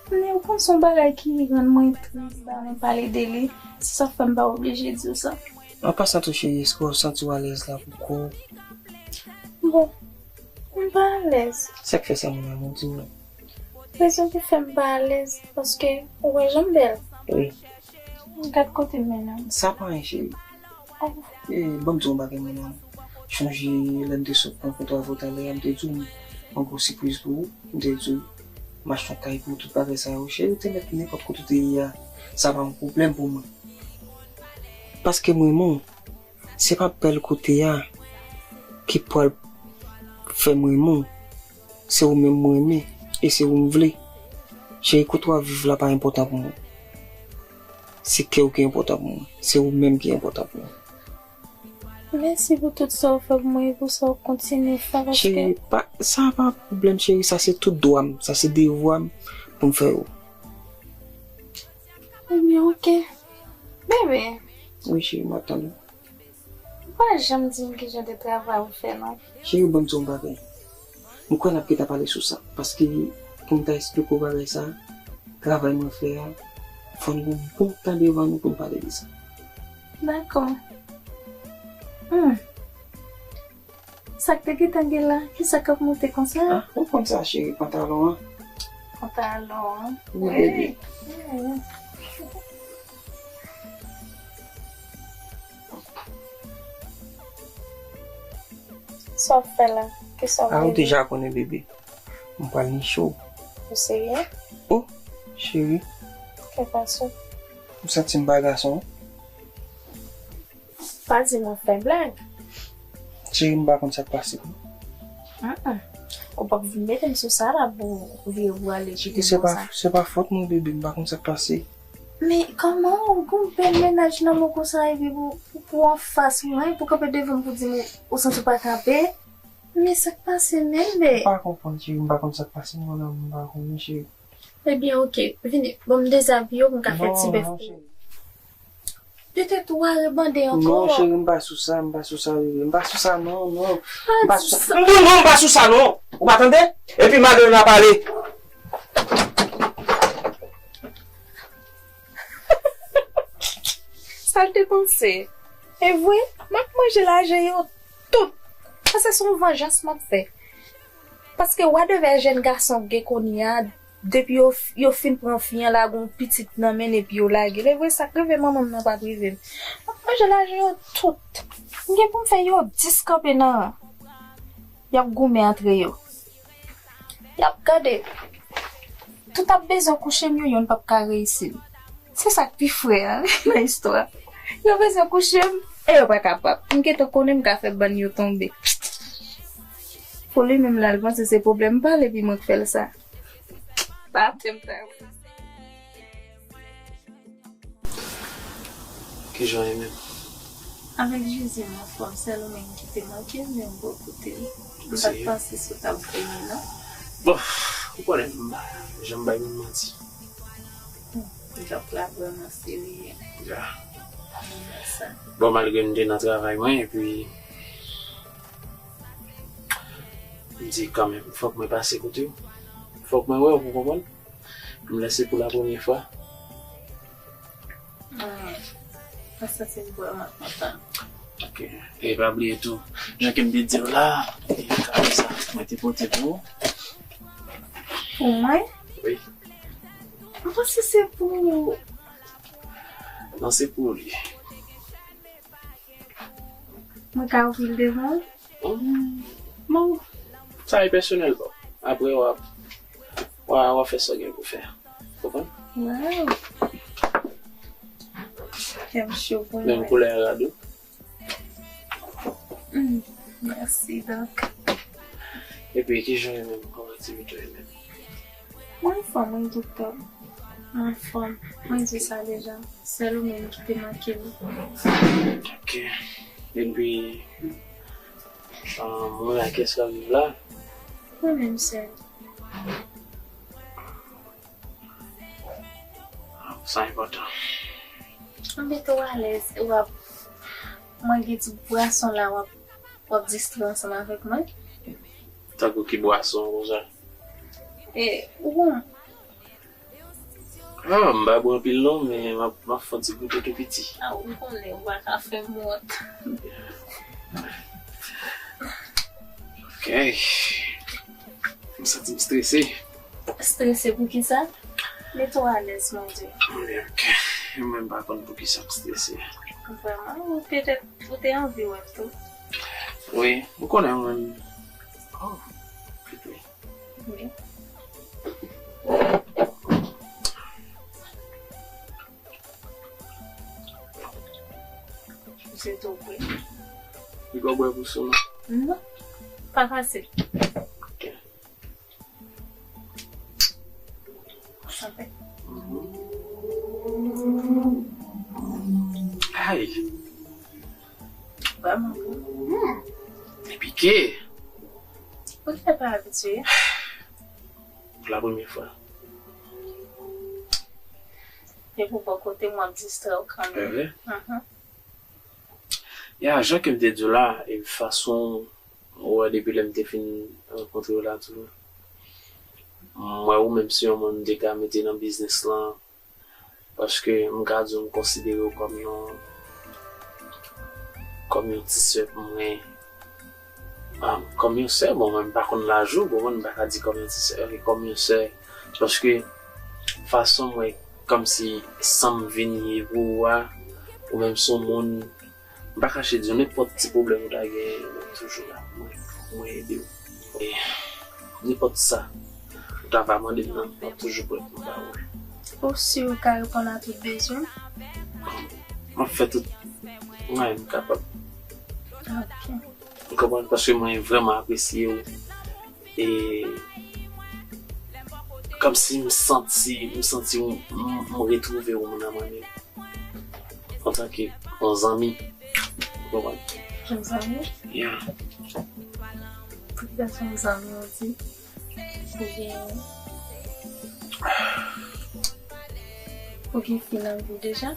Men ou konn se yon bagay ki rann mwen tris, ba mwen pale de li, se sa k fè m pa oblije di w sa. An pasan tou, cheri, èske w santi w alèz la pou kò w? Bon, m pa alèz. Sa k fè sa, mon amour, di m non. Rezon ki fè m pa alèz, paske ou wè jan m bèl. Wi. Gad kote m mennen m. Sa pa anyen, cheri. Oh. E, ban m di w yon bagay, mon amour. Chonje lè m te sot pran foto avè w talè a, m te di w m gen yon gwo sipriz pou ou. M te di w m achte yon kay pou ou, tout bagay sa yo. Cheri, ou te mèt nenpòt kote ou te ye a. Sa pa yon pwoblèm pou mwen. Paske m renmen w. Se pa bèl kote a ki pral fè m renmen w. Se ou menm mwen renmen e se ou m vle. Cheri, kote w ap viv la pa enpòtan pou mwen. Se kè w ki enpòtan pou mwen. Se ou menm ki enpòtan pou mwen. Mèsi pou tout sa w fè pou mwen e pou sa w kontinye fè, paske... Cheri, pa, sa pa pwoblèm, cheri. Sa se tout dwa m. Sa se devwa m pou m fè yo. Ebyen, oke. Bebe. Wi, cheri, m ap tann ou. Ou pa janm di m ki jan de travay ou fè, non. Cheri, ban m di w yon bagay. M kwè n ap gentan pale sou sa. Paske, pou m ta esplike w bagay sa, travay mwen fè a, fò n gen yon bon tan devan nou pou n pale de sa. Dakò. Hmm. Sa k te gentan gen la? Kisa k ap monte konsa? Ah, ou konn sa, cheri, pantalon an. Pantalon an? Wi, bebe. Sa w ap fè la? Kisa w... Ah, ou deja konnen, bebe. M pral niche w. Ou serye? Oh, cheri. Kè pa sou. Ou santi m pa gason? Pa di m w ap fè blag. Cheri, m pa konn sa k pase. An-an. Ou p ap vin mete m sou sa la pou vire pou ale kite m konsa. Se pa fòt mwen, bebe, m pa konn sa k pase. Men kòman ou gon bèl mennaj nan men w konsa epi pou, pou, pou anfas mwen, pou kanpe devan m pou di m ou santi w pa kanpe? Men sa k pase menm, bebe? M pa konprann, cheri, m pa konn sa k pase, mwen menm, m pa konnen, cheri. Ebyen, oke, vini, ban m dezabiye w pou m ka fè ti bèf pou ou. Petèt ou a rebande ankò. Non, cheri, m pa sou sa, m pa sou sa, bebe. M pa sou sa, non, non. M pa sou sa. Non, non, m pa sou sa, non. Ou pa tande? Epi madanm nan pale. Sa l te panse? E vre, m ap manje lajan yo tout. Sa se yon vanjans m ap fè. Paske w a de vè jèn gason gen kounye a, depi yo, yo fin pran fi an, lage yon pitit nan men l epi yo lage l. E vre, sa k rive manman m nan pa t rive m. M ap manje lajan yo tout. M gen pou m fè yo dis kanpe nan ran. Y ap goumen antre yo. Y ap gade. Tout ap bezwen kouche m, yo yonn p ap ka reyisi m. Se sa k pi fre a nan istwa. Yo bezwen kouche m, e yo pa kapab. M gentan konnen m ka fè bann yo tonbe. Pou li menm la, l panse se pwoblèm pa l epi mwen k fè l sa. Pa atè m ta. Kijan w ye menm? Avèk Jezi m anfòm, sèl ou menm ki te manke m, men m bò kote w. M pa t panse si w t ap vini non. Bon, ou konnen m pa janm bay moun manti. Hmm, djòb la vrèman serye. Ya. Bon, malgre m te nan travay mwen, epi m di kanmenm, fòk mwen pase kote w. Fòk mwen wè w pou konprann. M lè se pou la premye fwa. Hmm. Mwen santi m vrèman kontan. Ok. E pa bliye tou, jan ke m te di w la, e kado sa, mwen te pote pou ou. Pou mwen? Wi. Mwen panse se pou... Non, se pou li. Mwen ka ouvri l devan w? Hmm. Bon, sa e pèsonèl, bon. Apre, w a, w a, w a fè sa w gen pou fè. Konprann? Waw! Kè m cho pou mwen. Menm koulè a rad ou. Hmm, mèsi, donk. Epi, kijan w ye menm? Kòman aktivite w ye menm? Mwen anfòm, wi, doktè. Mwen anfòm. Mwen di sa deja. Sèl ou menm ki te manke m. Ok. Epi, ah, mwen la, kiyès k ap viv la? Mwen menm sè. Sa enpòtan. M mete w alèz, w ap mwen gen ti bwason la, w ap, w ap distrè ansanm avèk mwen. Tankou ki bwason konsa? E, ou konn. Ah, m pa bwè anpil non, men m ap, m ap fè yon ti goute tou piti. Ah, ou konnen, ou pa ka fè m wont. Ok. M santi m strese. Strese pou kisa? Mete w alèz, mon Dieu. Ok. Mwen m pa konn pou kisa m strese. Vrèman, ou petèt, ou te anvi wè m tou. Wi, ou konnen mwen. Oh, pipi. Wi. Ou se tou vre. Li pa bwè pou sou non? Non. Pa fasil. Ok. Santi. Ay. Vrèman bon. Hmm. Li pike. Ou te pa abitye? Pou la premyè fwa. E pou bò kote m, w ap distrè w kanmenm. Evre? Mhm. Ya, jan ke m te di w la, e fason, ou wè, depi lè m te fin rankontre w la tou, m wè ou menm se yon moun m te ka mete nan biznis lan, paske m ka di w m konsidere w kòm yon, kòm yon ti sè pou mwen. Ah, kòm yon sè, bon, mwen m pa konn laj ou, bon, mwen m pa ka di kòm yon ti sè, ok, kòm yon sè, paske fason m wè, kòmsi san m vin ye pou ou a, ou menm se yon moun, m pa kache di w, nenpòt ti pwoblèm ou ta genyen, mwen toujou la pou mwen, pou mwen ede w. E nenpòt sa ou ta va mande m nan, m ap toujou prè pou m ba ou l. Ou si ou ka reponn a tout bezwen? M ap fè tout mwayen m kapab. Ok. Ou konprann? Paske mwen vrèman apresye w. E kòmsi m santi, m santi m, m, m retwouve w nan mwen menm. Antanke yon zanmi. Ou konprann? Yon zanmi? Yeah. Poukisa se yon zanmi ou di? Ou gen, ou gen fi nan vi w deja?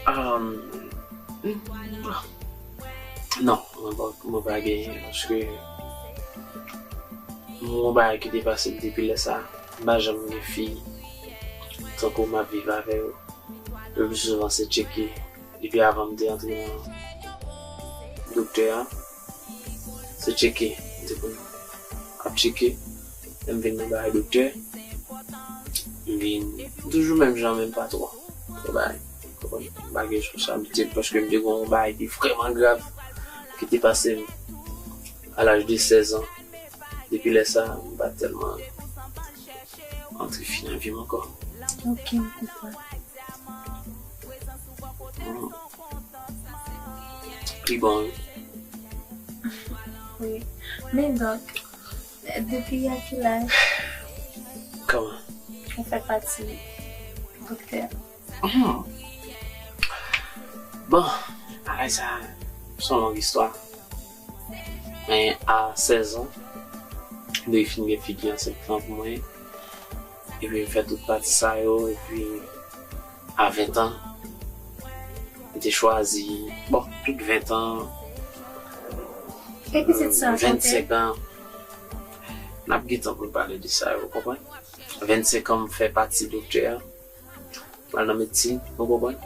Um, non, mwen pa, mwen pa genyen, paske yon bagay ki te pase m depi lè sa, m pa janm gen fi. Tankou m ap viv avè yo. Le pli souvan se tcheke. Depi avan m te antre nan doktè a, se tcheke. M te konn ap tcheke. Lè m vin nan bagay doktè, m vin toujou menm jan, menm pa twò. Twò bagay. M pa gen responsablite paske m te gen yon bagay ki vrèman grav ki te pase m a laj de sèz an. Depi lè sa, m pa tèlman antre fi nan vi m ankò. Ok, m konprann. Mm. Li bon, wi. Wi. Men donk, depi a ki laj? Kòman? Ou fè pati doktè? Hmm. Bon, bagay sa, se yon long istwa. Men a sèz an, m te fin gen fi ki ansent lan pou mwen. Epi m fè tout pati sa yo, epi a ven an, m te chwazi, bon, tout ven an, e pitit sa, vennsenk an, n ap gen tan pou n pale de sa yo, ou konprann? Vennsenk an, m fè pati doktè a. Pral nan medsin, ou konprann?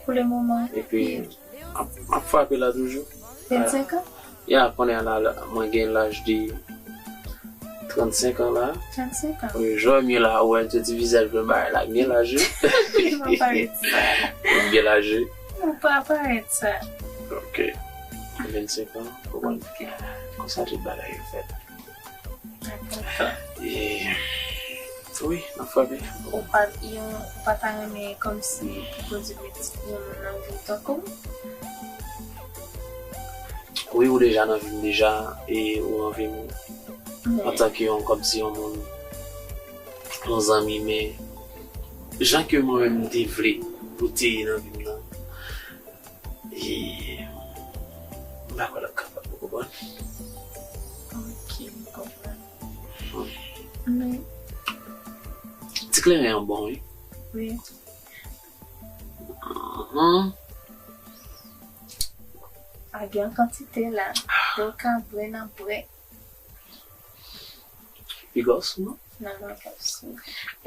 Pou le moman. Epi, m ap, m ap frape la toujou. Vennsenk an? Ya, kounye a la, la, mwen gen laj de trannsenk an la. Trannsenk an? Wi, jan m ye la, ou wè, se ti vizaj mwen bay la, m gen laj, wi. Ou pa parèt sa. M gen laj, wi. Ou pa parèt sa. Ok. Vennsenk an, ou konprann? Ok. Konsa tout bagay yo fèt. Dakò. E, wi, n ap frape. Ou pa, yon, ou pa ta renmen kòmsi pou pwodui yon moun nan vi w tankou m? Wi, ou deja nan vi m deja, e ou anvi m antanke yon, kòmsi yon moun, yon zanmi, men jan ke mwen menm m te vle pou te ye nan vi m nan, e m pa kwè l ap kapab, ou konprann? Ok, m konprann. kleren an bon, wi. Wi. Ahn. A gen an kantite la. Lè w ka bwè, n ap bwè. Piga w sou, non? Non, non, pa sou.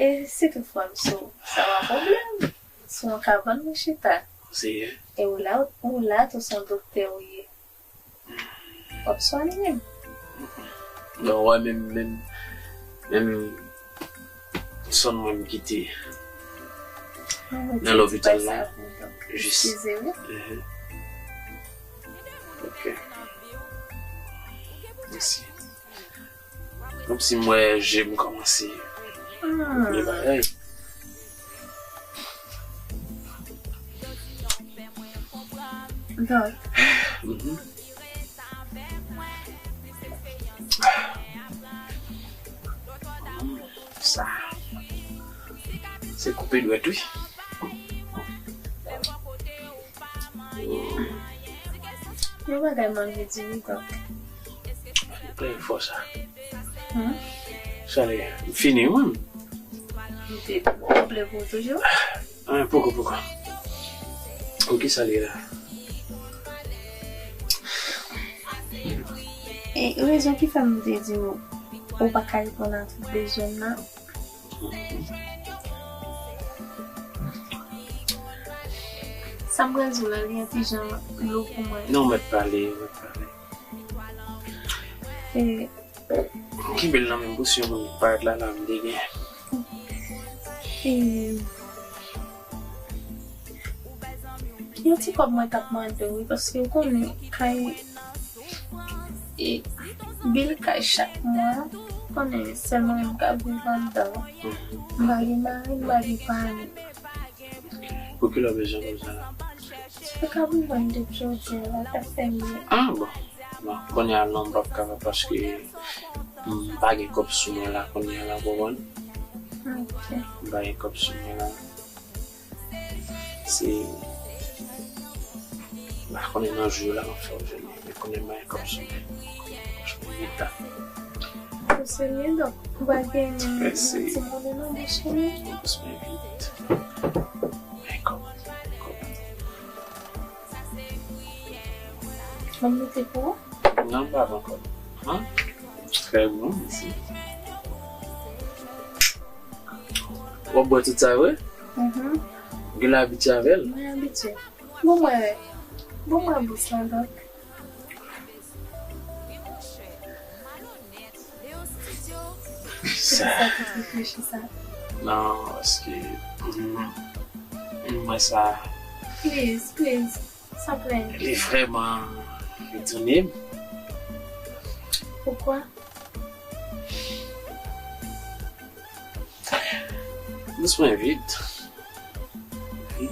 E si toutfwa m sou, sa pa pwoblèm. Sou yon kabann, mwen chita. Seyè. E ou la, ou la, tou se yon doktè ou ye. W ap swanye m. Non, wè, menm, menm, menm sè m mwen m kite nan lopital la. Jis. Eskize, wi. Mhm. Ok. Mèsi. Kòmsi m wè je m kòmanse. Hmm. Vye bagay. Donk. Mhm. Sa. Se koupe dwèt, wi. Yon bagay m anvi di wi, Dòk. Plen fò sa. Hmm? Sa li ye? M fini, wi, mwen. Ou te, ou ple pou ou toujou? Ah, poko, poko. Pou ki sa li ye la? E rezon ki fè m te di w, ou pa ka reponn a tout bezwen m nan. Sa m pral di w la, li yon ti jan lou pou mwen. Non, mèt pale, mèt pale. E, m kenbe l nan men m pou si yon moun parèt la, la m te gen. E, yon ti kòb mwen t ap mande w, wi, paske w konnen kay, e, bil kay chak mwa, w konnen sèl mwen menm k ap viv anndan. M pa gen mari, m pa gen paran. Pou ki lè w bezwen kòb sa la? Ou ka bezwen depi jodi a la, sa k fè m ye. Ah, bon. Bon, kounye a non, m p ap kapab paske m pa gen kòb sou mwen la kounye a la, w konprann? Ok. M pa gen kòb sou mwen la. Se, m pa konnen nan jou yo la m ap fè w jwenn li, men kounye a m pa gen kòb sou mwen. Franchman, li ta. Ou serye, donk, ou pa gen yon ti monnen nan bouch ou, non? Doucement, vite. Men kòb, kòb. Mwen mete pou ou? Non, m pa pran kòb. Hein? Très bon, mèsi. W ap bwè tout sa vre? Mhm. Ou gen abitye avè l? Mwen abitye. Bon, mwen, bon, mwen bous lan, donk. Sa. Sa ki t reflechi sa. Non, paske, mm, mwen sa. Please, please, sanpleyi. Li vrèman etone m. Poukwa? Dousman, vit. Wi.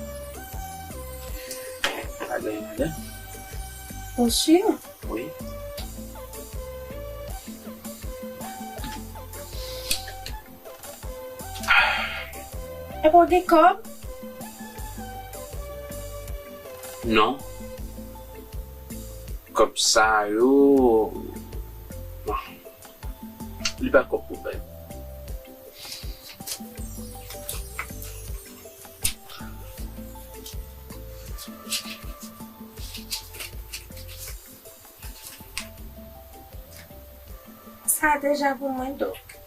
Pa gen anyen ladan. Ou si? Wi. Epi w gen kòb? Non. Kòb sa yo, bon, li pa kòb pwoblèm. Sa deja pou mwen, donk.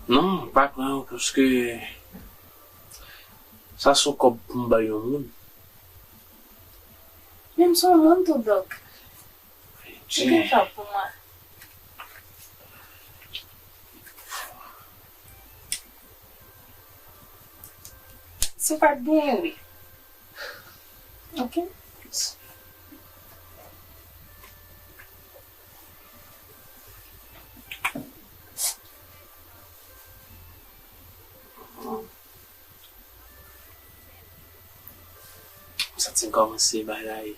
Non, pa pran yo, paske sa se yon kòb pou m bay yon moun. Men m se yon moun tou, donk. Ou gen kòb pou mwen. Si w pa t genyen, wi. Ok. M santi m kòmanse bagay.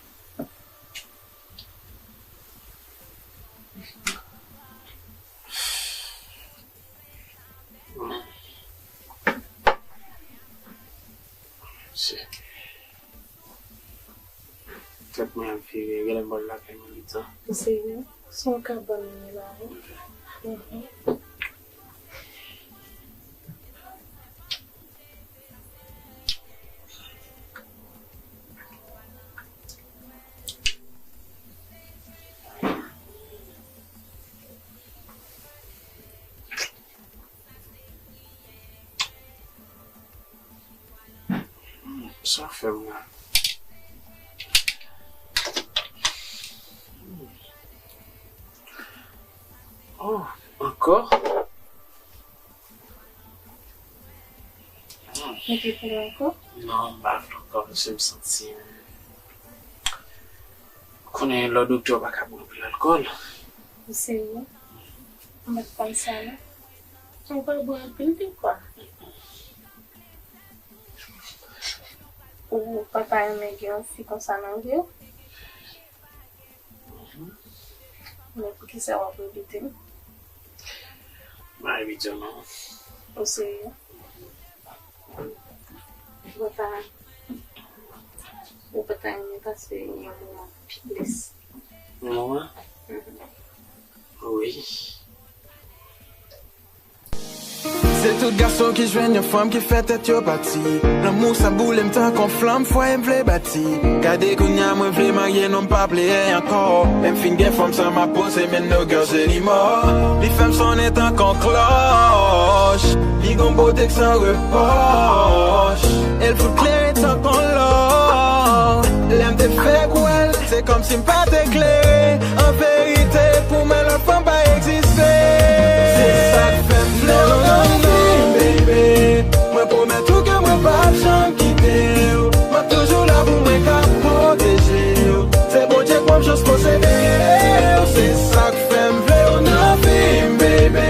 Shit. Tèt mwen ap vire, genlè m pral lakay mwen pita. Se vre? Se yon kabann mwen la, wi. Mhm. Sa fè m la. Oh, ankò? Mete pou ankò? Non, m pa vle ankò, paske m santi m konnen lò doktè pa ka bwè anpil alkòl. Ou serye? M pa t konn sa non. Ou pa bwè anpil de kwa? Ou pa ta renmen gen yon fi konsa nan vi w? Men poukisa w ap rebite m? M pa rebite w non. Ou serye? Ou pa ta, ou pa ta renmen pase yon moman pi plis? Moman? Wi. Se tout gason ki jwenn yon fanm ki fè tèt yo pati. Lanmou sa boule m tankou yon flanm, fwaye m vle bati. Gade kounya mwen vle marye, non m pa pleye ankò. Lè m fin gen fanm sa m ap poze men no girl se li mò. Li fè m sonnen tankou yon klòch. Li gon bote k san repwòch. E l fout klere tankou yon lò. Lè m te fèk wè l, se kòmsi m pa te klere. An verite, pou mwen lòt fanm pa egziste. Se sa k fè m vle w nan vi m, baby. Mwen pwomèt ou ke mwen p ap janm kite w. M ap toujou la pou mwen ka pwoteje w. Se Bondye k ban m chans posede w. Se sa k fè m vle w nan vi m, baby.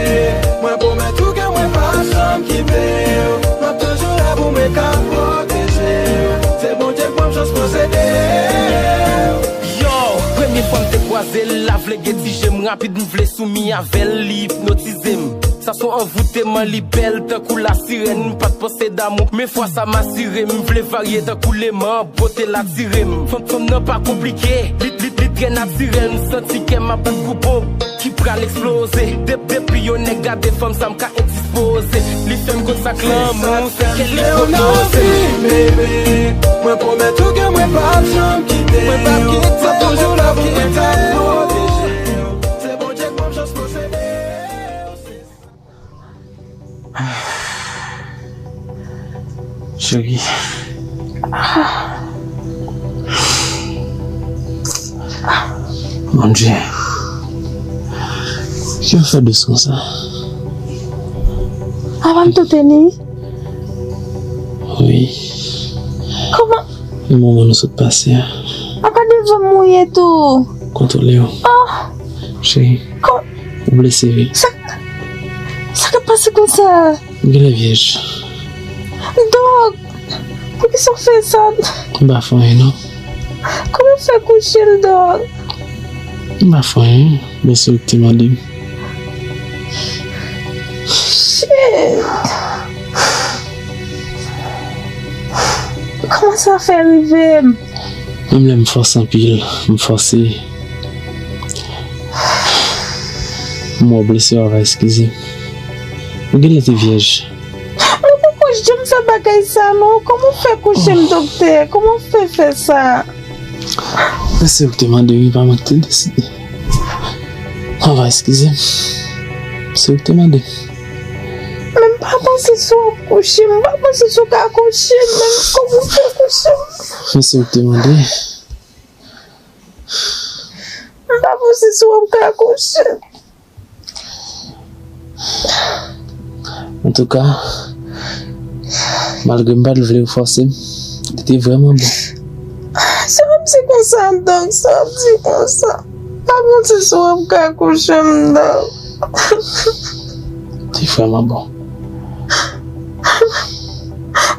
Mwen pwomèt ou ke mwen p ap janm kite w. M ap toujou la pou mwen ka pwoteje w. Se Bondye k ban m chans posede w. Yo, premye fwa m te kwaze l, la vle gen ti je m rapid, m vle soumi avè l, li ipnotize m. Sa s on anvouteman, li bèl tankou lasirèn. M pa t panse damou, men fwa sa m asire m. M vle varye tankou leman, bote l atire m. Fanm, fanm nan pa konplike, li, li, li trè natirèl. M santi kè m ap bat pou ponp ki pral eksploze. De, depi yon nèg gade fanm sa, m ka endispoze. Li fè m konn sa k lanmou, se kè li pwopoze. Mwen pwomèt ou ke mwen p ap janm kite w. Mwen p ap kite w, mwen p ap kite w. Mwen ta pwoteje w. Se Bondye k ban m chans posede w. Cheri. Bondye. Ki w fè dous konsa? Apa m tou teni? Wi. Kòman? Nan moman nou sot pase a. Apa devan m mouye tou? Kontwole w. Oh! Cheri. Kò- Ou blese wi. Sa, sa k ap pase konsa? Ou genlè vyèj. Dòk, poukisa w fè sa? M pa fè anyen non. Kòman w fè kouche l, Dòk? M pa fè anyen, men se ou ki te mande m. Shit! Kòman sa fè rive m? Menm lè m fòse anpil, m fòse. M wè w blese, w ava eskize m. Ou genlè te vyèj. Mwen poko janm fè bagay sa non. Kòman w fè kouche m, doktè? Kòman w fè fè sa? Men se ou ki te mande m, pa mwen ki te deside. W ava eskize m. Se ou ki te mande m. Men m pa panse si w ap kouche m. M pa panse si w ka kouche m. Men kòman w fè kouche m? Men se ou ki te mande. M pa panse si w ap ka kouche. Antouka, malgre m pa t vle ou fòse m, li te vrèman bon. Sa w ap di konsa, Dòk? Sa w ap di konsa? M pa panse si w ap ka kouche m, Dòk. Li vrèman bon.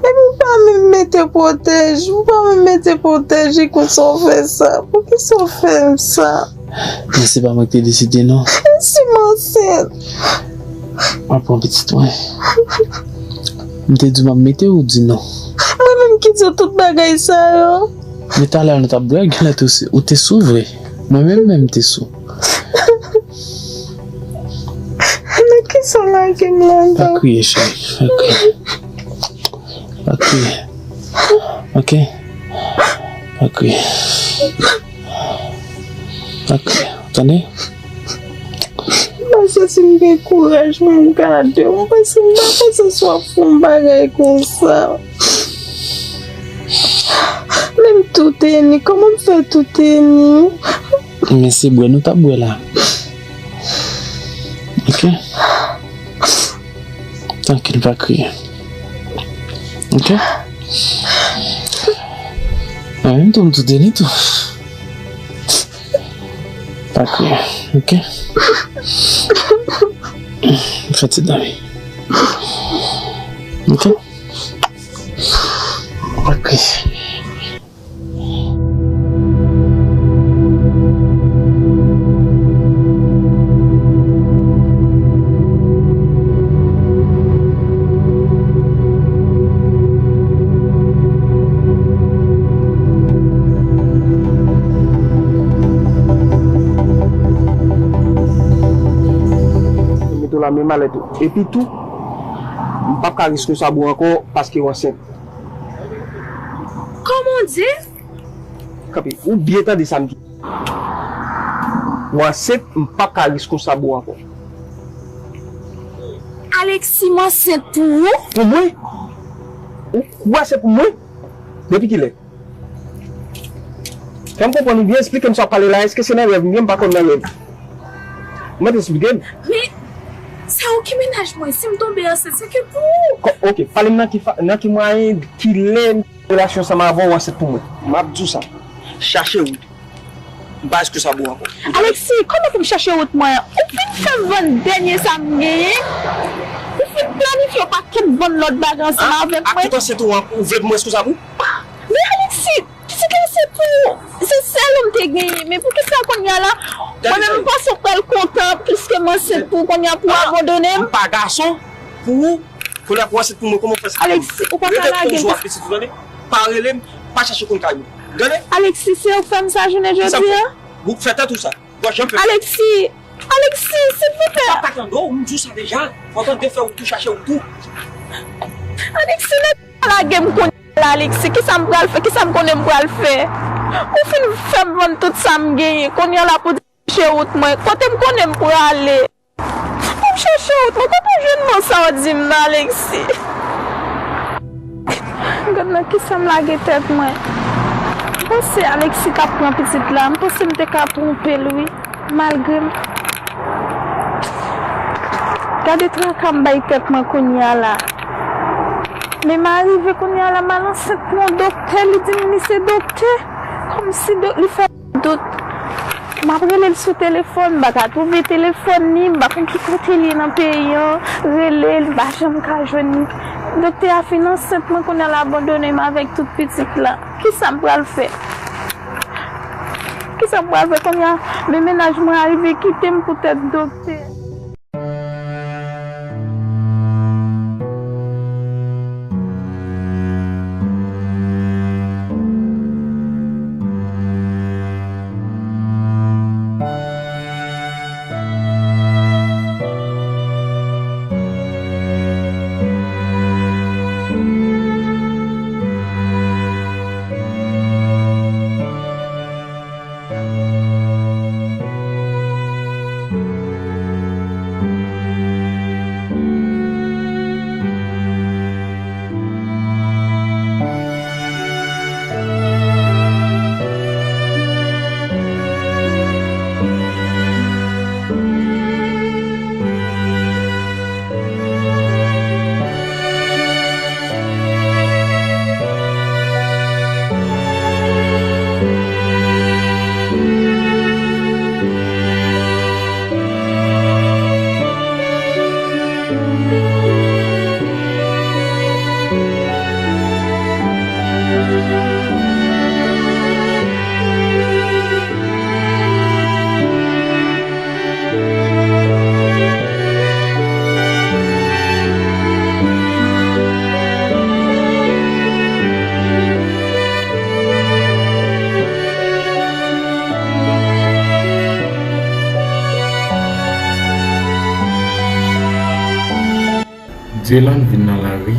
Epi ou pa menm mete pwotèj, ou pa menm mete pwotèj, e konsa w fè sa. Poukisa w fè m sa? Men se pa mwen ki te deside non. E si m ansent? M ap pran pitit mwen. M te di w m ap mete, ou di non. Mwen menm ki di w tout bagay sa yo. Men talè a nou t ap bwè, genlè ou te sou vre. Mwen menm, menm m te sou. Nan kisa w lage m la, Dòk? Pa kriye, cheri. Pa kriye. Pa kriye. Ok. Pa kriye. Pa kriye. Tande? M pa santi m gen kouraj pou m gade w. M panse, m pa panse si w ap fè yon bagay konsa. Teni, kòman m fè tou Teni? Men se bwè nou t ap bwè la. Ok? Trankil, pa kriye. Ok? Mwen menm tou, m tou Teni tou. Pa kriye, ok? Fè ti dòmi. Ok? Pa kriye. Mete w la, men malèt ou. Epi tou, m p ap ka riske sa bou ankò paske w ansent. Kòman w di? Kanpe, ou byen tande sa m di. W ansent, m p ap ka riske sa bou ankò. Alexis, m ansent pou ou? Pou mwen? Ou kwè se pou mwen? Depi kilè? Fè m konprann ou byen, esplike m sa w ap pale la, èske se nan rèv m ye, m pa konn nan rèv. Ou mèt esplike m. Men, se ou ki mennaj mwen, si m tonbe ansent, se ke pou ou. Kò-, ok, pale m nan ki fa-, nan ki mwayen, kilè relasyon sa m avè w ansent pou mwen. M ap di w sa. Chache wout. M pa riske sa bou ankò. Alexis, kòman pou m chache wout mwen? Ou fin fè m vann dènye sa m genyen. Ou fin planifye yon pakèt vann lòt bagay ansanm avèk mwen. Ak tout ansent ou an, ou vle pou mwen riske sa bou? Men Alexis, pitit la se pou ou. Se sèl ou m te genyen. Men poukisa kounye a la, mwen menm m panse w pral kontan pliske m ansent pou ou kounye a pou w abandone m? M pa gason pou ou. Kounye a pou w ansent pou mwen, kòman w fè sa? Alexis, ou pa ka lage m. Rete pou w ap pitit ou, tande? Pa rele m, pa chache konn kay mwen. Tande? Alexis, se ou k fè m sa jounen jodi a? Ou k fè tèt ou sa. Ou pa janm fè. Alexis, Alexis, silvouplè. Ou pa ka tande w, m di w sa deja. Fò w tande fè wout ou, chache wout ou. Alexis, lè w lage m kounye a la, Alexis, kisa m pral fè? Kisa m konnen m pral fè? Ou fin fè m vann tout sa m genyen. Kounye a la pou di m chache wout mwen. Kote m konnen m prale? Pou m chache wout mwen, kote w jwenn mo sa w di m nan, Alexis? Gad nan kisa m lage tèt mwen. M panse Alexis t ap pran pitit la. M panse m te ka twonpe l, wi. Malgre m. Gade traka m bay tèt mwen kounye a la. Men m arive kounye a la, m al ansent pou yon doktè, li di m li se doktè. Kòmsi do-, li fè dout. M ap rele l sou telefòn, m pa ka twouve telefòn li, m pa konn ki kote l ye nan peyi an. Rele l, m pa janm ka jwenn li. Doktè a fin ansent mwen, kounye a l abandone m avèk tout pitit la. Kisa m pral fè? Kisa m pral fè kounye a? Men mennaj mwen arive kite m poutèt doktè. Dylan vin nan lari,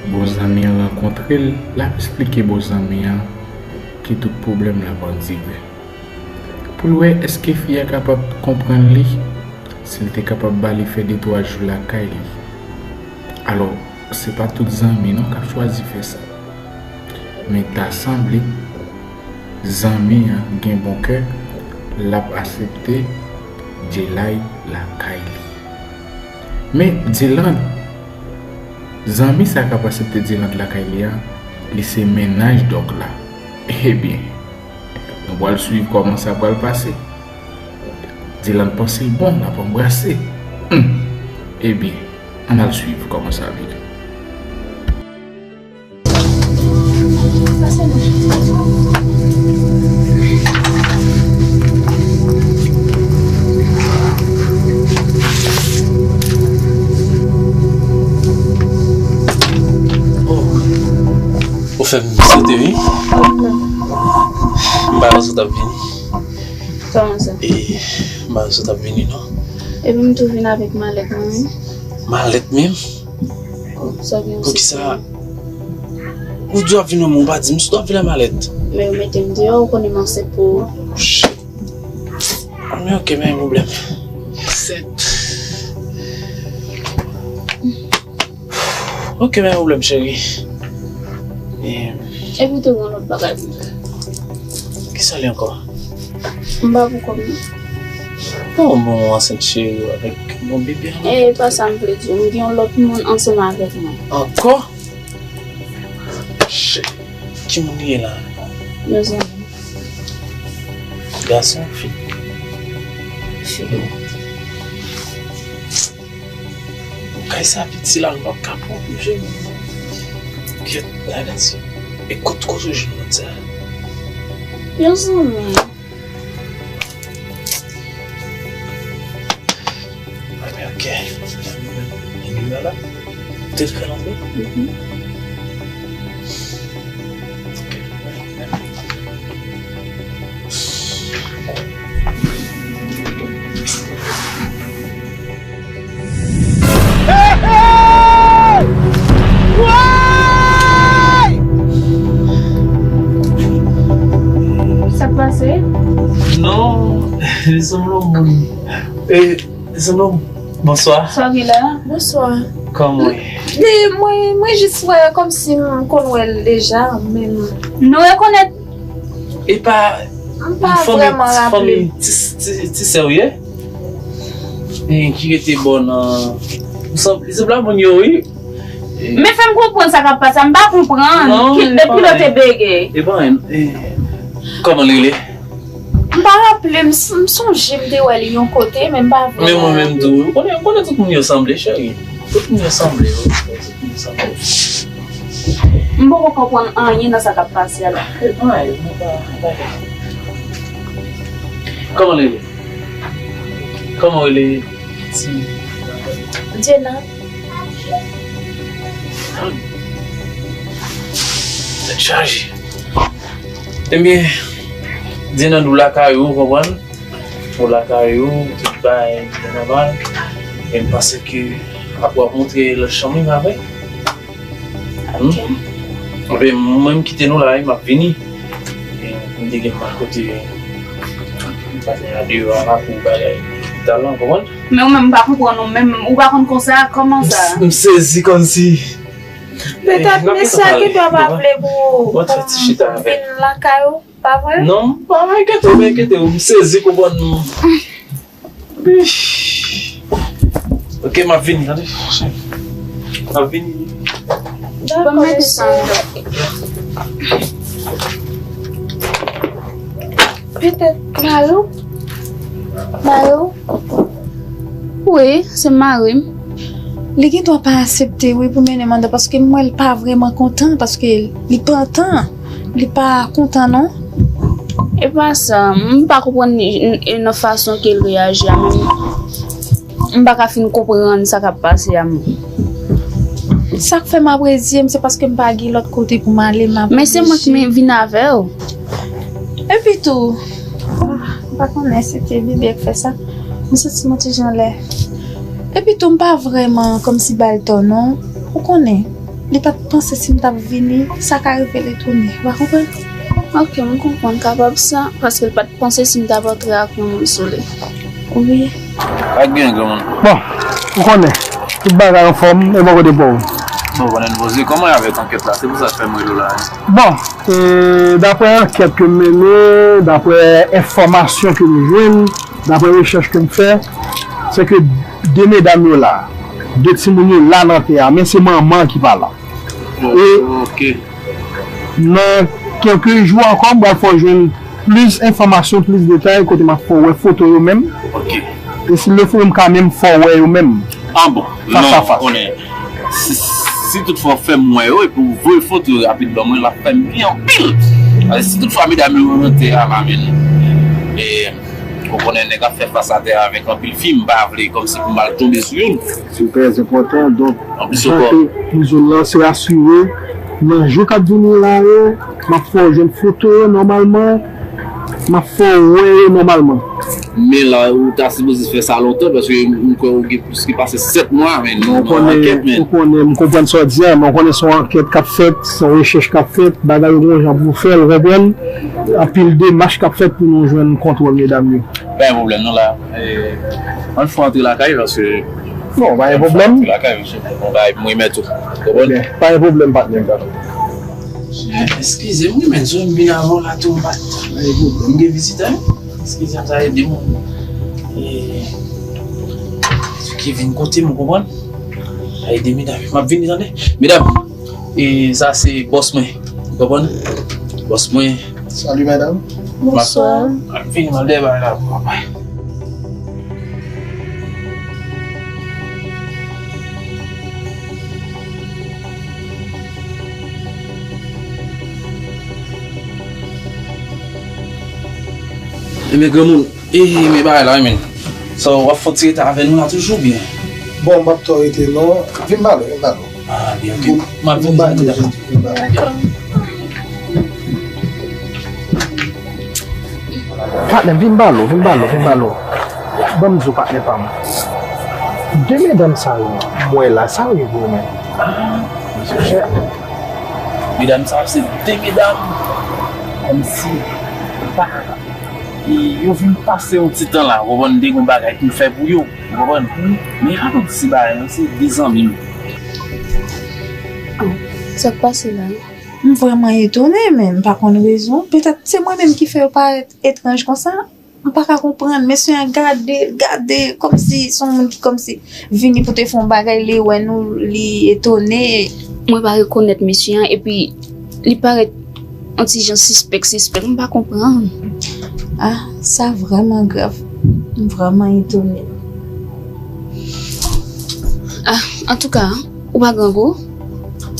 bon zanmi an rankontre l, l ap esplike bon zanmi an ki tout pwoblèm l ap andire. Pou l wè èske fi a kapab konprann li, si l te kapab ba li fè de twa jou lakay li. Alò, se pa tout zanmi non k ap chwazi fè sa. Men ta sanble zanmi an gen bon kè, l ap aksepte Djelay lakay li. Men Djeland, zanmi sa k ap aksepte Djeland lakay li a, li se mennaj Dòk la. Ebyen, nou pral swiv kòman sa pral pase. Djeland panse l bon, l ap anbrase. Hmm. Ebyen, ann al swiv kòman sa vire. Oh. Ou fè m sote wi. M pa panse w t ap vini. Kòman sa? E, m pa panse w t ap vini non. Epi m tou vin avèk malèt mwen wi. Malèt menm? Sa gen yon Poukisa ou di w ap vin wè m, ou pa di m si w t ap vin ak malèt? Men yo mete m deyò, ou konnen m ansent pou ou. Shit. Men ok, pa gen pwoblèm. Ansent. Ok, pa gen pwoblèm, cheri. E Epi tou gen yon lòt bagay pou m fè. Kisa li ankò? M pa pou kòb non. Bon, bon, ansent cheri avèk yon bebe an. E pa sa m vle di w, m gen yon lòt moun ansanm avèk mwen. Ankò? Shit. Ki moun li ye la? Yon zanmi. Gason, fi? Fi. Kay sa piti la, nou p ap ka pran pou jeni non. Kyèt, la gad sa. E kot, kot ou jwenn moun sa? Yon zanmi. Ah, men ok. Li la la? Ou te fè l antre? Mhm. Sa k pase? Non, li sanble yon moun. E, li sanble yon. Bonswa. Sa w gen la? Bonswa. Kòman w ye? Mwen, mwen jis wè kòmsi m konn wè l deja, men. Nou rekonèt? E pa M pa vrèman raple m. Ti, ti, ti sè w ye? E ki rete bò nan. Ou sanble, li sanble a moun yo wi. Men fè m konprann sa k ap pase a, m pa konprann. Depi lè w te bege. E pa anyen. Kòman l rele? M pa raple m, m sonje m te wè li yon kote, men m pa vrèman raple m. Men mwen menm tou, ou konnen, ou konnen tout moun yo sanble, cheri. Tout moun yo sanble, wi. Tout moun yo sanble. M poko konprann anyen nan sa k ap pase a la. E pa anyen, mwen pa, pa gen. Kòman w rele? Kòman w rele? Ti. Djena. Tèt chaje. Ebyen, Djena, nou lakay ou, ou konprann? Ou lakay ou, tout bagay byen nòmal. E m panse ke apre w ap montre lòt chanm wi, pa vre? Hmm? Ebyen, mwen menm kite nou la wi, m ap vini. E m te gen m al kote patnè a deyò a la pou bagay lopital lan, ou konprann? Men ou menm m pa konprann ou menm, ou pa konn konsa, kòman sa? M sezi kòmsi. Petèt mesye a gen dwa pa vle pou ou vin lakay ou. Pa vre? Non, pa enkyete w, pa enkyete w. M sezi konprann nou. Ok, m ap vini, tande. M ap vini. Dakò, mesye. Petèt mari w? Mari w? Wi, se mari m. Li gen dwa pa aksepte wi pou mennen m anndan paske m wè l pa vrèman kontan paske li pantan. Li pa kontan non. E pa sa, m pa konprann nan fason ke l reyaji a menm. M pa ka fin konprann sa k ap pase a menm. Sa k fè m ap reziye m se paske m pa gen lòt kote pou m ale, m ap oblije. Men se mwen ki vin avè w. Epi tou, ah, m pa konnen si se te bebe k fè sa. M santi m yon ti jan anlè. Epi tou, m pa vrèman kòmsi ba l tò non. Ou konnen, li pa t panse si m t ap vini, sa ka rive li tounen. Ou pa konprann? Ok, m konprann, kapab sa, paske l pa t panse si m t ap antre ak yon moun sou li. Wi. Pa gen granmoun. Bon, ou konnen, tout bagay anfòm, e bò kote pa w. Vanessa José, kòman y avèk ankèt la? Se pou sa k fè m rele w la. Bon, e, daprè ankèt ke m mennen, daprè enfòmasyon ke m jwenn, daprè rechèch ke m fè, se ke de medam yo la, de timoun yo la nan tè a, men se manman ki pa la. E nan kèlke jou ankò, m pral fè w jwenn plis enfòmasyon, plis detay, kote m ap fè w wè foto yo menm. E si le fè m ka menm fè w wè yo menm. Ah bon? Fas a fas. Si, si toutfwa w fè m wè yo, epi w voye foto yo rapid ban mwen, l ap fè m byen anpil. Paske si toutfwa medam yo nan tè a la, men, e, ou konnen nèg ap fè fas a tè a avèk anpil fi, m pa vle kòmsi pou m al tonbe sou youn. Se trè enpòtan. Donk, jan ke m di w la, se asire, nan jou k ap vini la yo, m ap fè w jwenn foto yo nòmalman, m ap fè w wè yo nòmalman. Men la, ou ta sipoze fè sa lontan, paske m kwè ou gen plis ki pase sèt mwa, men nou nan ankèt, men. Ou konnen, m konprann sa w di a, men ou konnen se yon ankèt k ap fèt, se yon rechèch k ap fèt, bagay yo gon jan pou fè l, ou konprann? Anpil demach k ap fèt pou nou jwenn kontwòl medam yo. Pa gen pwoblèm, non, la. E, ann fè antre lakay, paske. Non, pa gen pwoblèm. Antre lakay, paske bon bagay pou m remèt ou. Konprann? Ebyen, pa gen pwoblèm, patnè m, patnè. Eskize m, wi, men, m vin avè w la tou, m pa t. Pa gen pwoblèm. M gen vizitè, wi. Eskize m, sa ede m. E, ki vin kote m, ou konprann? Sa ede medam. M ap vini, tande. Medam, e sa se bòs mwen. Ou konprann? Bòs mwen. Salut, madame. Bonsoir. M ap vini, m ap dèyè bagay la pou papa. Ebyen, granmoun, e, men bagay la, wi, men. So, w ap fè yon ti rete avè nou la toujou, byen? Bon, m p ap twò rete, non. Vin pale, vin pale. Ah, byen, ok. M ap vin pale. Patnè m, vin pale w, vin pale w, vin pale w. Ban m di w, patnè pa m. De medam sa yo, m wè la, sa yo ye pou yo menm? Ah, mesye chè. Medam sa yo se de medam kòmsi pa, e yo vin pase yon ti tan la, ou konprann, m te gen yon bagay pou m fè pou yo, ou konprann? Men e pa tout ti bagay, non, se de zanmi m. Sa k pase la? M vrèman etone, men m pa konn rezon. Petèt se mwen menm ki fè yo parèt etranj konsa. M pa ka konprann. Mesye a gade l, gade l, kòmsi se yon moun ki kòmsi vini pou te fè yon bagay, li wè nou, li etone. Mwen pa rekonèt mesye a, epi li parèt yon ti jan sispèk, sispèk. M pa konprann. Ah, sa vrèman grav. M vrèman etone. Ah, antouka, ou pa grangou?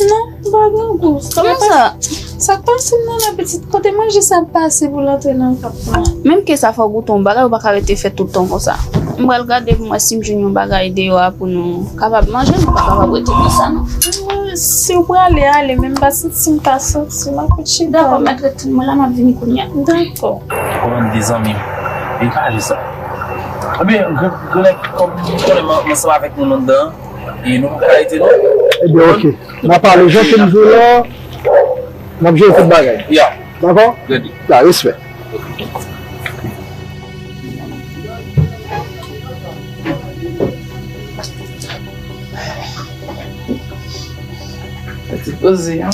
Non, m pa grangou. Kòman sa? Sa k pase m nan la, pitit? Kote manje sa ap pase pou l antre nan kap mwen? Menm ke sa fè w goute yon bagay, ou pa ka rete fè tout tan konsa. M pral gade pou m wè si m jwenn yon bagay deyò a pou nou kapab manje, nou pa kapab rete konsa, non. Si w prale, ale, men m pa santi m ka soti, m ap chita. Dakò, mèt rete, mwen la, m ap vini kounye a. Dakò. Kòman de zanmi m? E pa ale sa. Ebyen, gr-, grannèg, kòm m konnen m ansanm avèk moun anndan, e nou pa ka rete, non? Ebyen, ok. N a pale, jan ke m di w la, n ap jere tout bagay. Ya. Dakò? Ready. Ya, respè. Ti poze, an.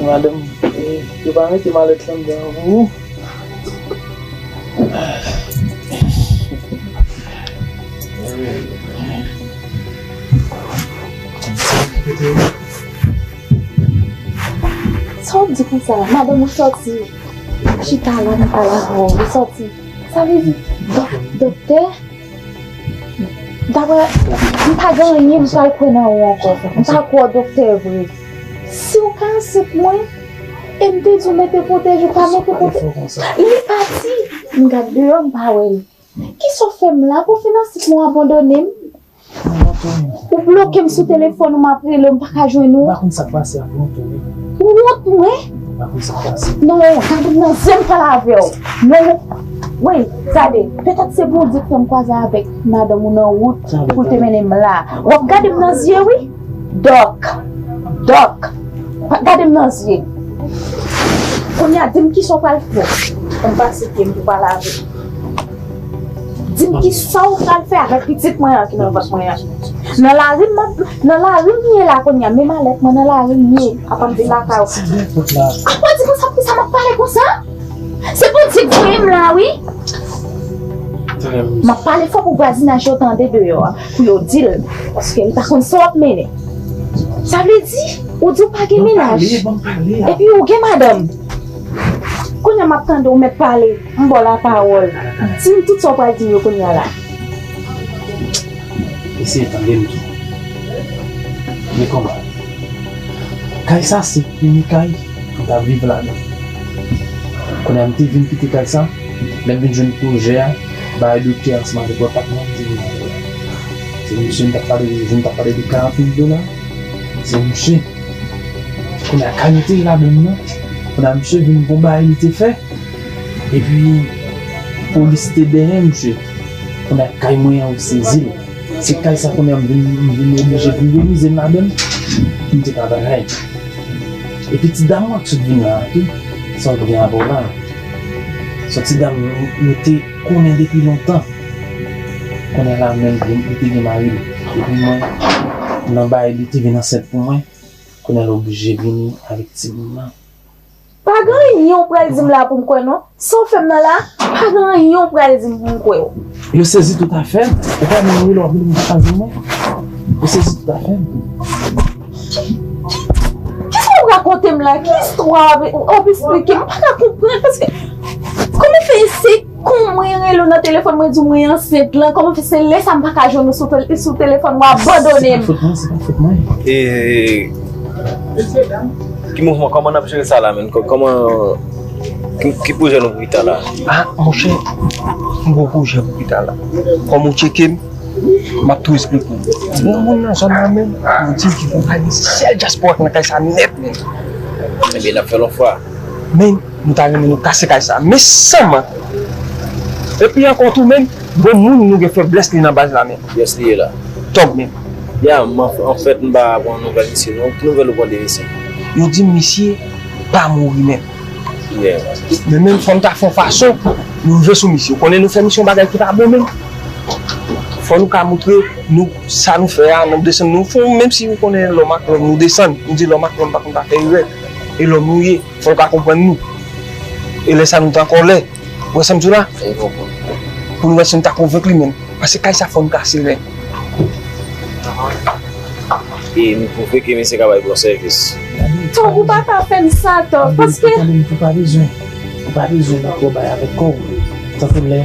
Madanm, eh, yo pa mete malèt lan anndan pou ou. Sa w ap di konsa? Madanm ou sòti, chita la, m pale avè w, li sòti. Sa vle di, dòk-, dòktè? Daprè, m pa gen anyen m pral kwè nan ou ankò. M pa kwè w dòktè vre. Si w ka ansent mwen, e m te di w mete pwotèj, ou pa mete pwotèj. Li pati. M gade deyò, m pa wè l. Kisa w fè m la? Pou w fin ansent mwen, w abandone m? Ou bloke m sou telefòn ou, m ap rele w, m pa ka jwenn ou. M pa konn sa k pase ak ou tou, wi. Ou wont mwen? M pa konn sa k pase. Non, gade m nan zye m pale avè w. Non. Wi, gade, petèt se Bondye k fè m kwaze avèk madanm ou nan wout pou l te mennen m la. W ap gade m nan zye, wi. Dòk. Dòk. Gade m nan zye. Kounye a, di m kisa w pral fè. Fè m pase pye m pou pale avè w. Di m ki sa w pral fè avèk pitit mwen an ki nan vant mwen an. Nan lari m ap, nan lari m ye la kounye a, menm alèt mwen nan lari m ye, ap ap vin lakay ou. Ap di konsa, poukisa m ap pale konsa? Se Bondye k voye m la wi. M ap pale fò pou vwazinaj yo tande deyò a, pou yo di l, paske li pa konn sa w ap mennen. Sa vle di, ou di w pa gen mennaj, epi ou gen madanm. Kounye a m ap tande w mèt pale, m ba w lapawòl. Di m tout sa w pral di m yo kounye a la. Eseye tande m tou. Men kòman? Kay sa se premye kay m t ap viv ladan. Kounye a m te vin kite kay sa, lè m vin jwenn pwojè a, bagay doktè ansanm avèk lòt patnè m te vin avè l. Se misye m t ap pale de, m t ap pale de karant mil dola. Se misye. Kounye a kay m te ladan l nan, kounye a misye vin gon bagay li te fè. Epi polis te dèyè misye. Kounye a kay mwen an yo sezi l. Se kay sa kounye a m vin, m vin oblije vin remize m ladan l pou m te ka bagay. Epi ti dam nan k sot vin la a tou, sa w gen avè w la. Se yon ti dam nou, nou te konnen depi lontan. Kounye a la menm li, li te gen mari l. Epi mwen, nan bagay li te vin ansent pou mwen, kounye a l oblije vini avèk timoun nan. Pa gen anyen w pral di m la pou m kwè non. Sa w fè m nan la, pa gen anyen w pral di m pou m kwè w. Yo sezi tout afè m. Ou pa menm wi lè w ap vin m pa di mwen. Yo sezi tout afè m. Kisa w ap rakonte m la? Ki istwa w ap, w ap eksplike m? M pa ka konprann paske kòman fè se kon mwen rele w nan telefòn mwen di w mwen ansent lan, kòman fè se lè sa m pa ka jwenn ou sou, tel- sou telefòn mwen abandone m. Se pa fòt mwen, se pa fòt mwen. E Ki mouvman, kòman n ap jere sa la menm? Kò- Kòman, ki, ki pwojè nou pou pita la? Ah monchè, m gon pwojè pou pita la. Kòm ou tcheke m, m ap tou esplike w. Gon moun nan zòn nan menm, yo di m ki konpayi se sèl dyaspora k nan kay sa nèt menm. Ebyen n ap fè l yon fwa. Men nou ta renmen nou kase kay sa men sèlman. Epi ankò tou menm, gon moun nou gen feblès li nan baz la menm. Kiyès li ye la? Tòg menm. Ya, m anfèt m pa pran nouvèl misye non. Ki nouvèl ou pran de misye? Yo di m misye pa mouri menm. Men menm fò n ta fè yon fason pou nou rive sou misye. Ou konnen nou fè misye yon bagay ki pa bon menm. Fò nou ka moutre nou sa nou fè a, n ap desann nou fon, menm si ou konnen lòm ak lòm nou desann, nou di lòm ak lòm pa konn pa fè erè. E lòm nou ye. Fò l ka konprann nou. E lè sa nou t an kòlè. Ou wè sa m di w la? Pou nou wè si nou ta konvenk li menm. Paske kay sa fò nou kase l. E nou pwouve ke misye ka bay bon sèvis. Tòg ou pa ka fè m sa Tòg, paske. Ou pa bezwen, ou pa bezwen nan twò bay avèk kò w. Tankou lè,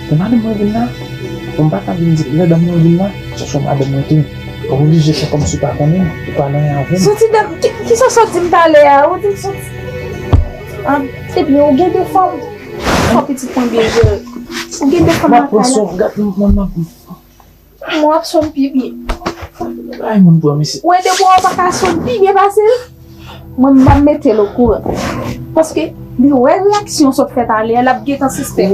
lè madanm mwen vin la, bon m pa ka vin di, lè dam mwen vin la, se sou madanm mwen tou. Ou oblije fè kòmsi w pa konnen m, ou pa nan anyen avè m. Soti dèm, ki, kisa w sot di m talè a? Ou di m soti. Ah, ebyen, ou gen de fanm. Fò pitit mwen byen jere. Ou gen de fanm lakay la. M ap pran swen w, gad m, m, m ap. Mwen w ap swen m pi byen. Ay, moun pran mesye. Ou wè de bò w pa ka swen m pi byen pase l? Mwen, m ap mete l okouran. Paske li wè reyaksyon w sot fè talè a, l ap gentan sispèk.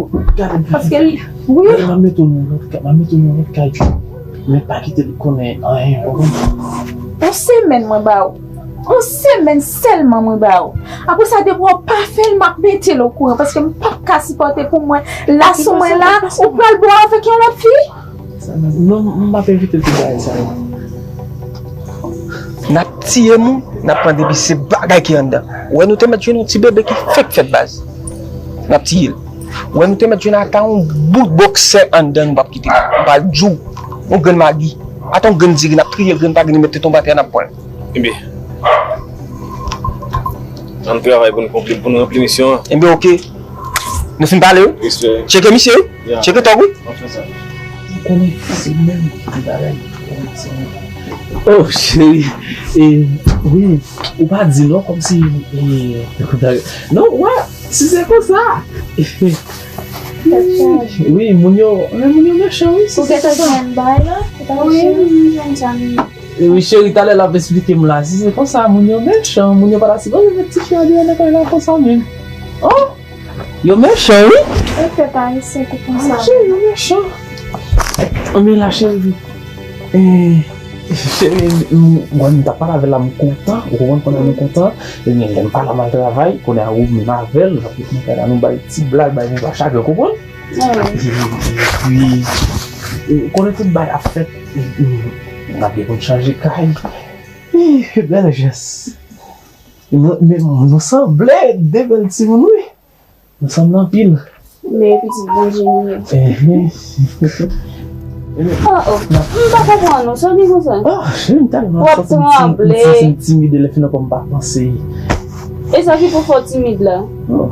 Paske li, wi. M ap mete w nan lòt kay, m ap mete w nan lòt kay. Men pa kite l konnen anyen, w konprann? Yon semèn mwen ba w. Yon semèn sèlman mwen ba w. Apre sa, depi w pa fè l, m ap mete l okouran. Paske m p ap ka sipòte pou mwen. La sou mwen la, ou pral bwè avèk yon lòt fi? Non, m p ap envite l pou bagay sa yo. N ap tiye moun, n ap pran depi se bagay ki anndan. Ou wè nou te mèt jwenn yon ti bebe ki fenk fèt baz. N ap tiye l. Ou wè nou te mèt jwenn ata yon bout bòksè anndan nou p ap kite. M pral di w, yon grenn magi. Ata yon grenn diri, n ap triye l, grenn pa grenn, mete tonbe atè a, n ap pran l. Ebyen, ann travay pou n konpli, pou n ranpli misyon an. Ebyen, oke. Nou fin pale wi. Tcheke misye wi. Tcheke Tòg wi. Ann fè sa. Ou konnen se menm ki bagay. Oh cheri. E, wi, ou pa di non kòmsi, e, non, wè, si se konsa. Wi, moun yo, men moun yo mechan wi. Ou gentan jwenn bay la? Ou ta mechan? Wi, m jwenn sa wi. Wi cheri, talè l ap esplike m la. Si se konsa, moun yo mechan, moun yo pa ta sipoze met tifi an deyò nan kay la konsa menm. Oh! Yo mechan wi. E pèp ayisyen ki konsa. Cheri, yo mechan. Anben la cheri. Eh, cheri, m, m, mwen m t ap pale avè l la, m kontan. Ou konprann kounye a nou kontan. Ebyen lè m pa la m al travay, kounye a ou menm avè l, n ap ret nan kay la, nou bay ti blag, bay menm pa chak jou, ou konprann? Epi, ou konnen tout bagay ap fèt, m ap gen pou m chanje kay. Ih, bèl jès. Nou, men nou sanble, de bèl timoun, wi. Nou sanble anpil. Men pitit Bondye nou ye. Enhen. Oh, oh. M pa konprann ou. Sa w gen konsa? Ah, cheri, m tèlman santi m ti-, m santi m timid, lè fin ankò m pa panse. E sa ki pou fè w timid la? Oh.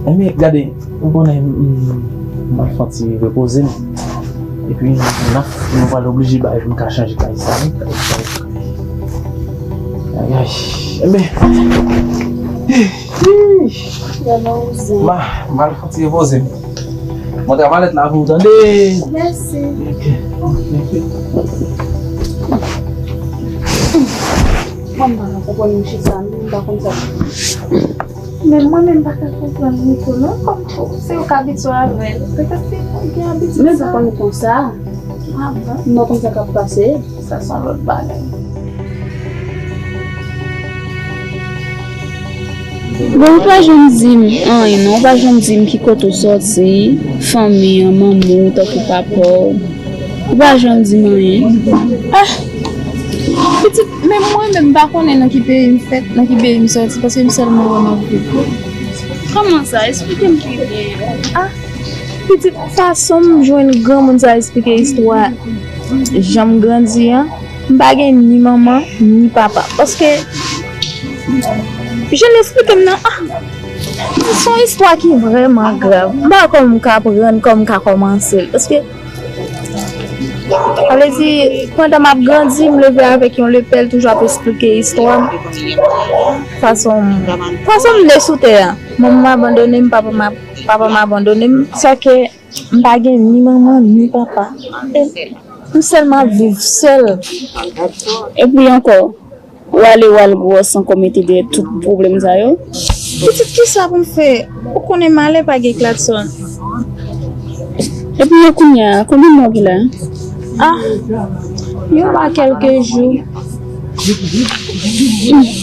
Enben, gade, ou konnen, m, m, m al fè yon ti repoze m. Epi, n ap, nou pral oblije bay pou m ka chanje kay sa, wi. Ay, ay. Enben. Ih. M a, m al fè yon ti repoze m. Mwen travay la pou ou tande. Mèsi. Ok. Mwen, m pa ka konprann mouche sa, non, m pa konn sa. Men mwen menm pa ka konprann li tou, non, kòm se ou k abitye avè l. Petèt se mwen ki abitye sa. Men pa konn konsa. Ah bon? M pa konn sa k ap pase. Sa se yon lòt bagay. Bon, ou pa janm di m anyen, non. Ou pa janm di m ki kote ou sòti, fanmi an, manman w, tankou papa w. Ou pa janm di m anyen. Ah! Pitit, men mwen menm, m pa konnen nan ki peyi m fèt, nan ki peyi m sòti, paske m sèlman wè m ap viv. Kòman sa? Esplike m pi byen. Ah! Pitit, fason m jwenn granmoun sa esplike istwa jan m grandi an, m pa gen ni manman, ni papa. Paske, jan l esplike m nan, ah, se yon istwa ki vrèman grav. M pa wè kòman m ka pran l, kòman m ka kòmanse l. Paske, sa vle di, pandan m ap grandi, m leve avèk yon lepèl toujou ap esplike istwa m. Fason m, fason m ne sou tè a. Manman m abandone m, papa m ap Papa m abandone m, sa ke m pa gen ni manman, ni papa. E m sèlman ap viv sèl. Epi ankò, ou ale, ou al gwòs ankò mete dèyè tout pwoblèm sa yo. Pitit, kisa pou m fè? Ou konnen malè pa gen kladson. Epi yo kounye a, konbyen mwa ki la? Ah, yo ba kèlke jou.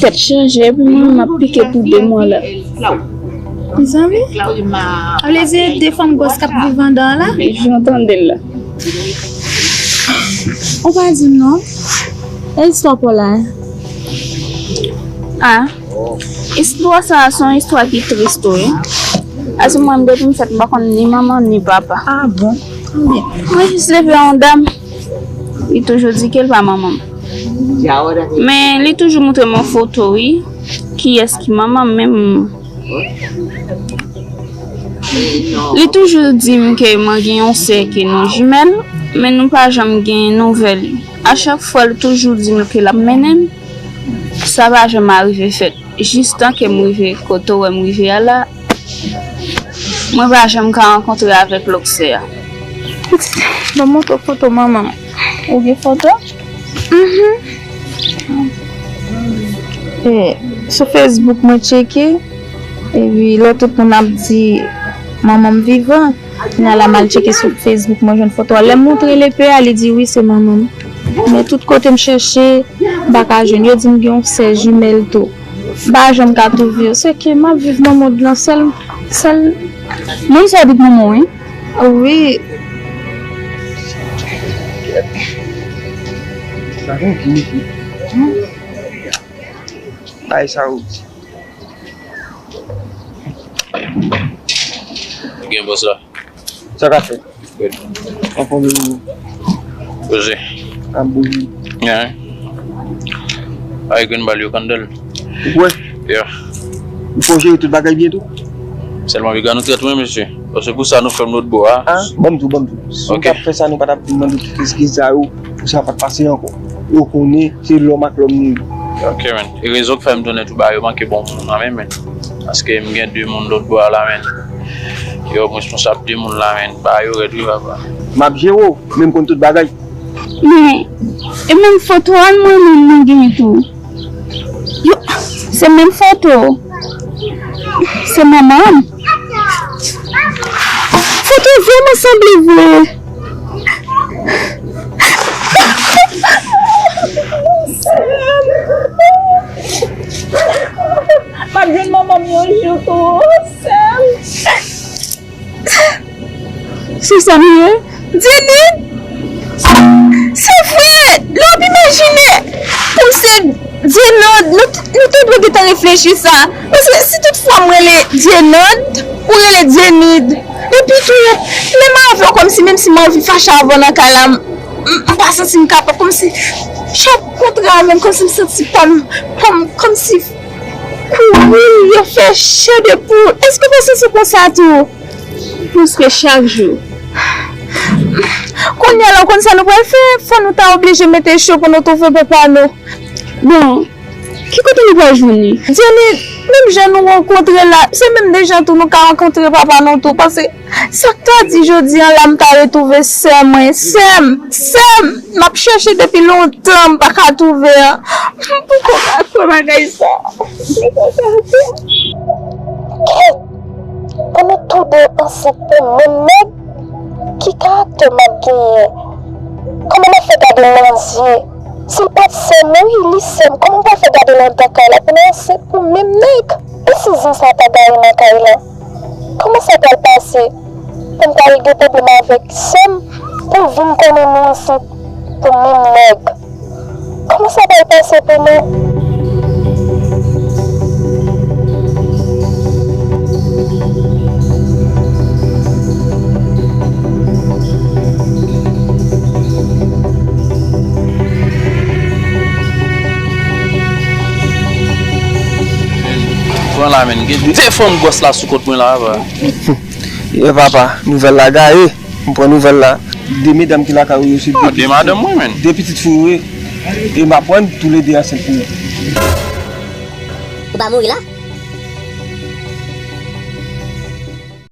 Tèt chaje, epi mwen menm m ap pike pou de mwa la. Mezanmi, sa vle di de fanm gwòs k ap viv anndan an la? Jan w tande l la. Ou pa di m non. E istwa pa w la? Ah, istwa sa a se yon istwa ki tris tou wi. Paske mwen menm depi m fèt m pa konn ni manman ni papa. Ah bon? Konbyen? Mwen jis leve yon dam. Li toujou di ke l pa manman m. Men li toujou montre m yon foto wi. Kiyès ki manman m menm? Li toujou di m ke mwen gen yon sè ke nou jimèl, men nou pa janm gen nouvèl li. A chak fwa li toujou di m ke l ap mennen m, sa pa janm arive fèt. Jistan ke m rive kote w wè m rive a la, mwen pa janm ka rankontre avèk lòt sè a. Pitit, ban m montre w foto manman m. Ou gen foto? Mhm. E, sou Facebook mwen tcheke, epi lè tout moun ap di manman m vivan, kounye a la m al tcheke sou Facebook mwen jwenn foto a. Lè m montre lepè a, li di wi se manman m. Men tout kote m chèche, m pa ka jwenn. Yo di m gen yon sè jimèl tou. M pa janm ka twouve yo. Se ke m ap viv nan mond lan sèl, sèl. Moun sa di manman w, wi. Wi. Bagay sa ou di. Gen bòs la. Sa ka fèt? Good. Anfòm ou? Poze. Ap bouje. Yeah. Ay, grenn bal yo kandèl. Ou kwè? Yeah. Ou fò jere tout bagay byen tou? Sèlman piga nou trèt wi mesye. Se pou sa nou fè m lòt bò a. Ah, ban m tou, ban m tou. Si nou t ap fè sa, nou pa t ap vin mande tout eskiz sa yo pou sa pa t pase ankò. Yo konnen se lòm ak lòm nou ye. Ok, man. E rezon k fè m tounen tou ba yo manke bon moun nan men, men. Paske m gen de moun lòt bò a la, men. Yo responsab de moun la, men. Ba yo rèd wi, papa. M ap jere w, men m konn tout bagay. Men, e menm foto a mwen menm mwen genyen tou. Yo, se menm foto. Se manman m. Foto vrèman sanble vre. M ap jwenn manman m yon jou tou, sè m. Se sa m ye? Dyenid? Se vre! Lè w ap imajine pou se Dyenòd, nou, nou te dwe gentan reflechi sa. Paske si tout fwa m rele Dyenòd, ou rele Dyenid. Epi tou, menm avè w, kòmsi, menm si m anvi fache avè w nan kay la, m, m, m pa santi m kapab, kòmsi, chak kontra menm, kòmsi m santi pòm, pòm, kòmsi kouri, yo fè chè de poul. Èske w pa santi konsa tou? Prèske chak jou. Kounye a la, w konn sa nou pral fè? Fò nou ta oblije mete cho pou nou twouve papa nou. Bon, ki kote nou pral jwenn li? Jenny, menm jan nou rankontre la, se menm de jan tou nou ka rankontre papa nou tou. Paske sa k ta di jodi a la, m ta retwouve sè mwen, sè m, sè m, m ap chèche depi lontan, m pa ka twouve an. M poko ka kwè bagay sa. M poko ka kwè. Kèt! Pou nou toude ansent pou menm nèg? Ki karaktè m ap genyen? Kòman m ap fè gade l nan zye? Si l pa t sè m, wi, li sè m. Kòman m pral fè gade l anndan kay la pou nou ansent pou menm nèg? E si zen sa ta gaye nan kay la? Kòman sa pral pase pou m ta regle pwoblèm avèk sè m pou l vin konnen nou ansent pou menm nèg? Kòman sa pral pase pou nou? Pran la, men. Gen de fanm gwòs la sou kont mwen la, papa. Ye, papa, nouvèl la gaye. M pran nouvèl la. De medam ki lakay ou yo se de pitit. De madanm mwen, men. De pitit fi w ye. E m aprann toulede ansent pou ou. Ou pa mouri la?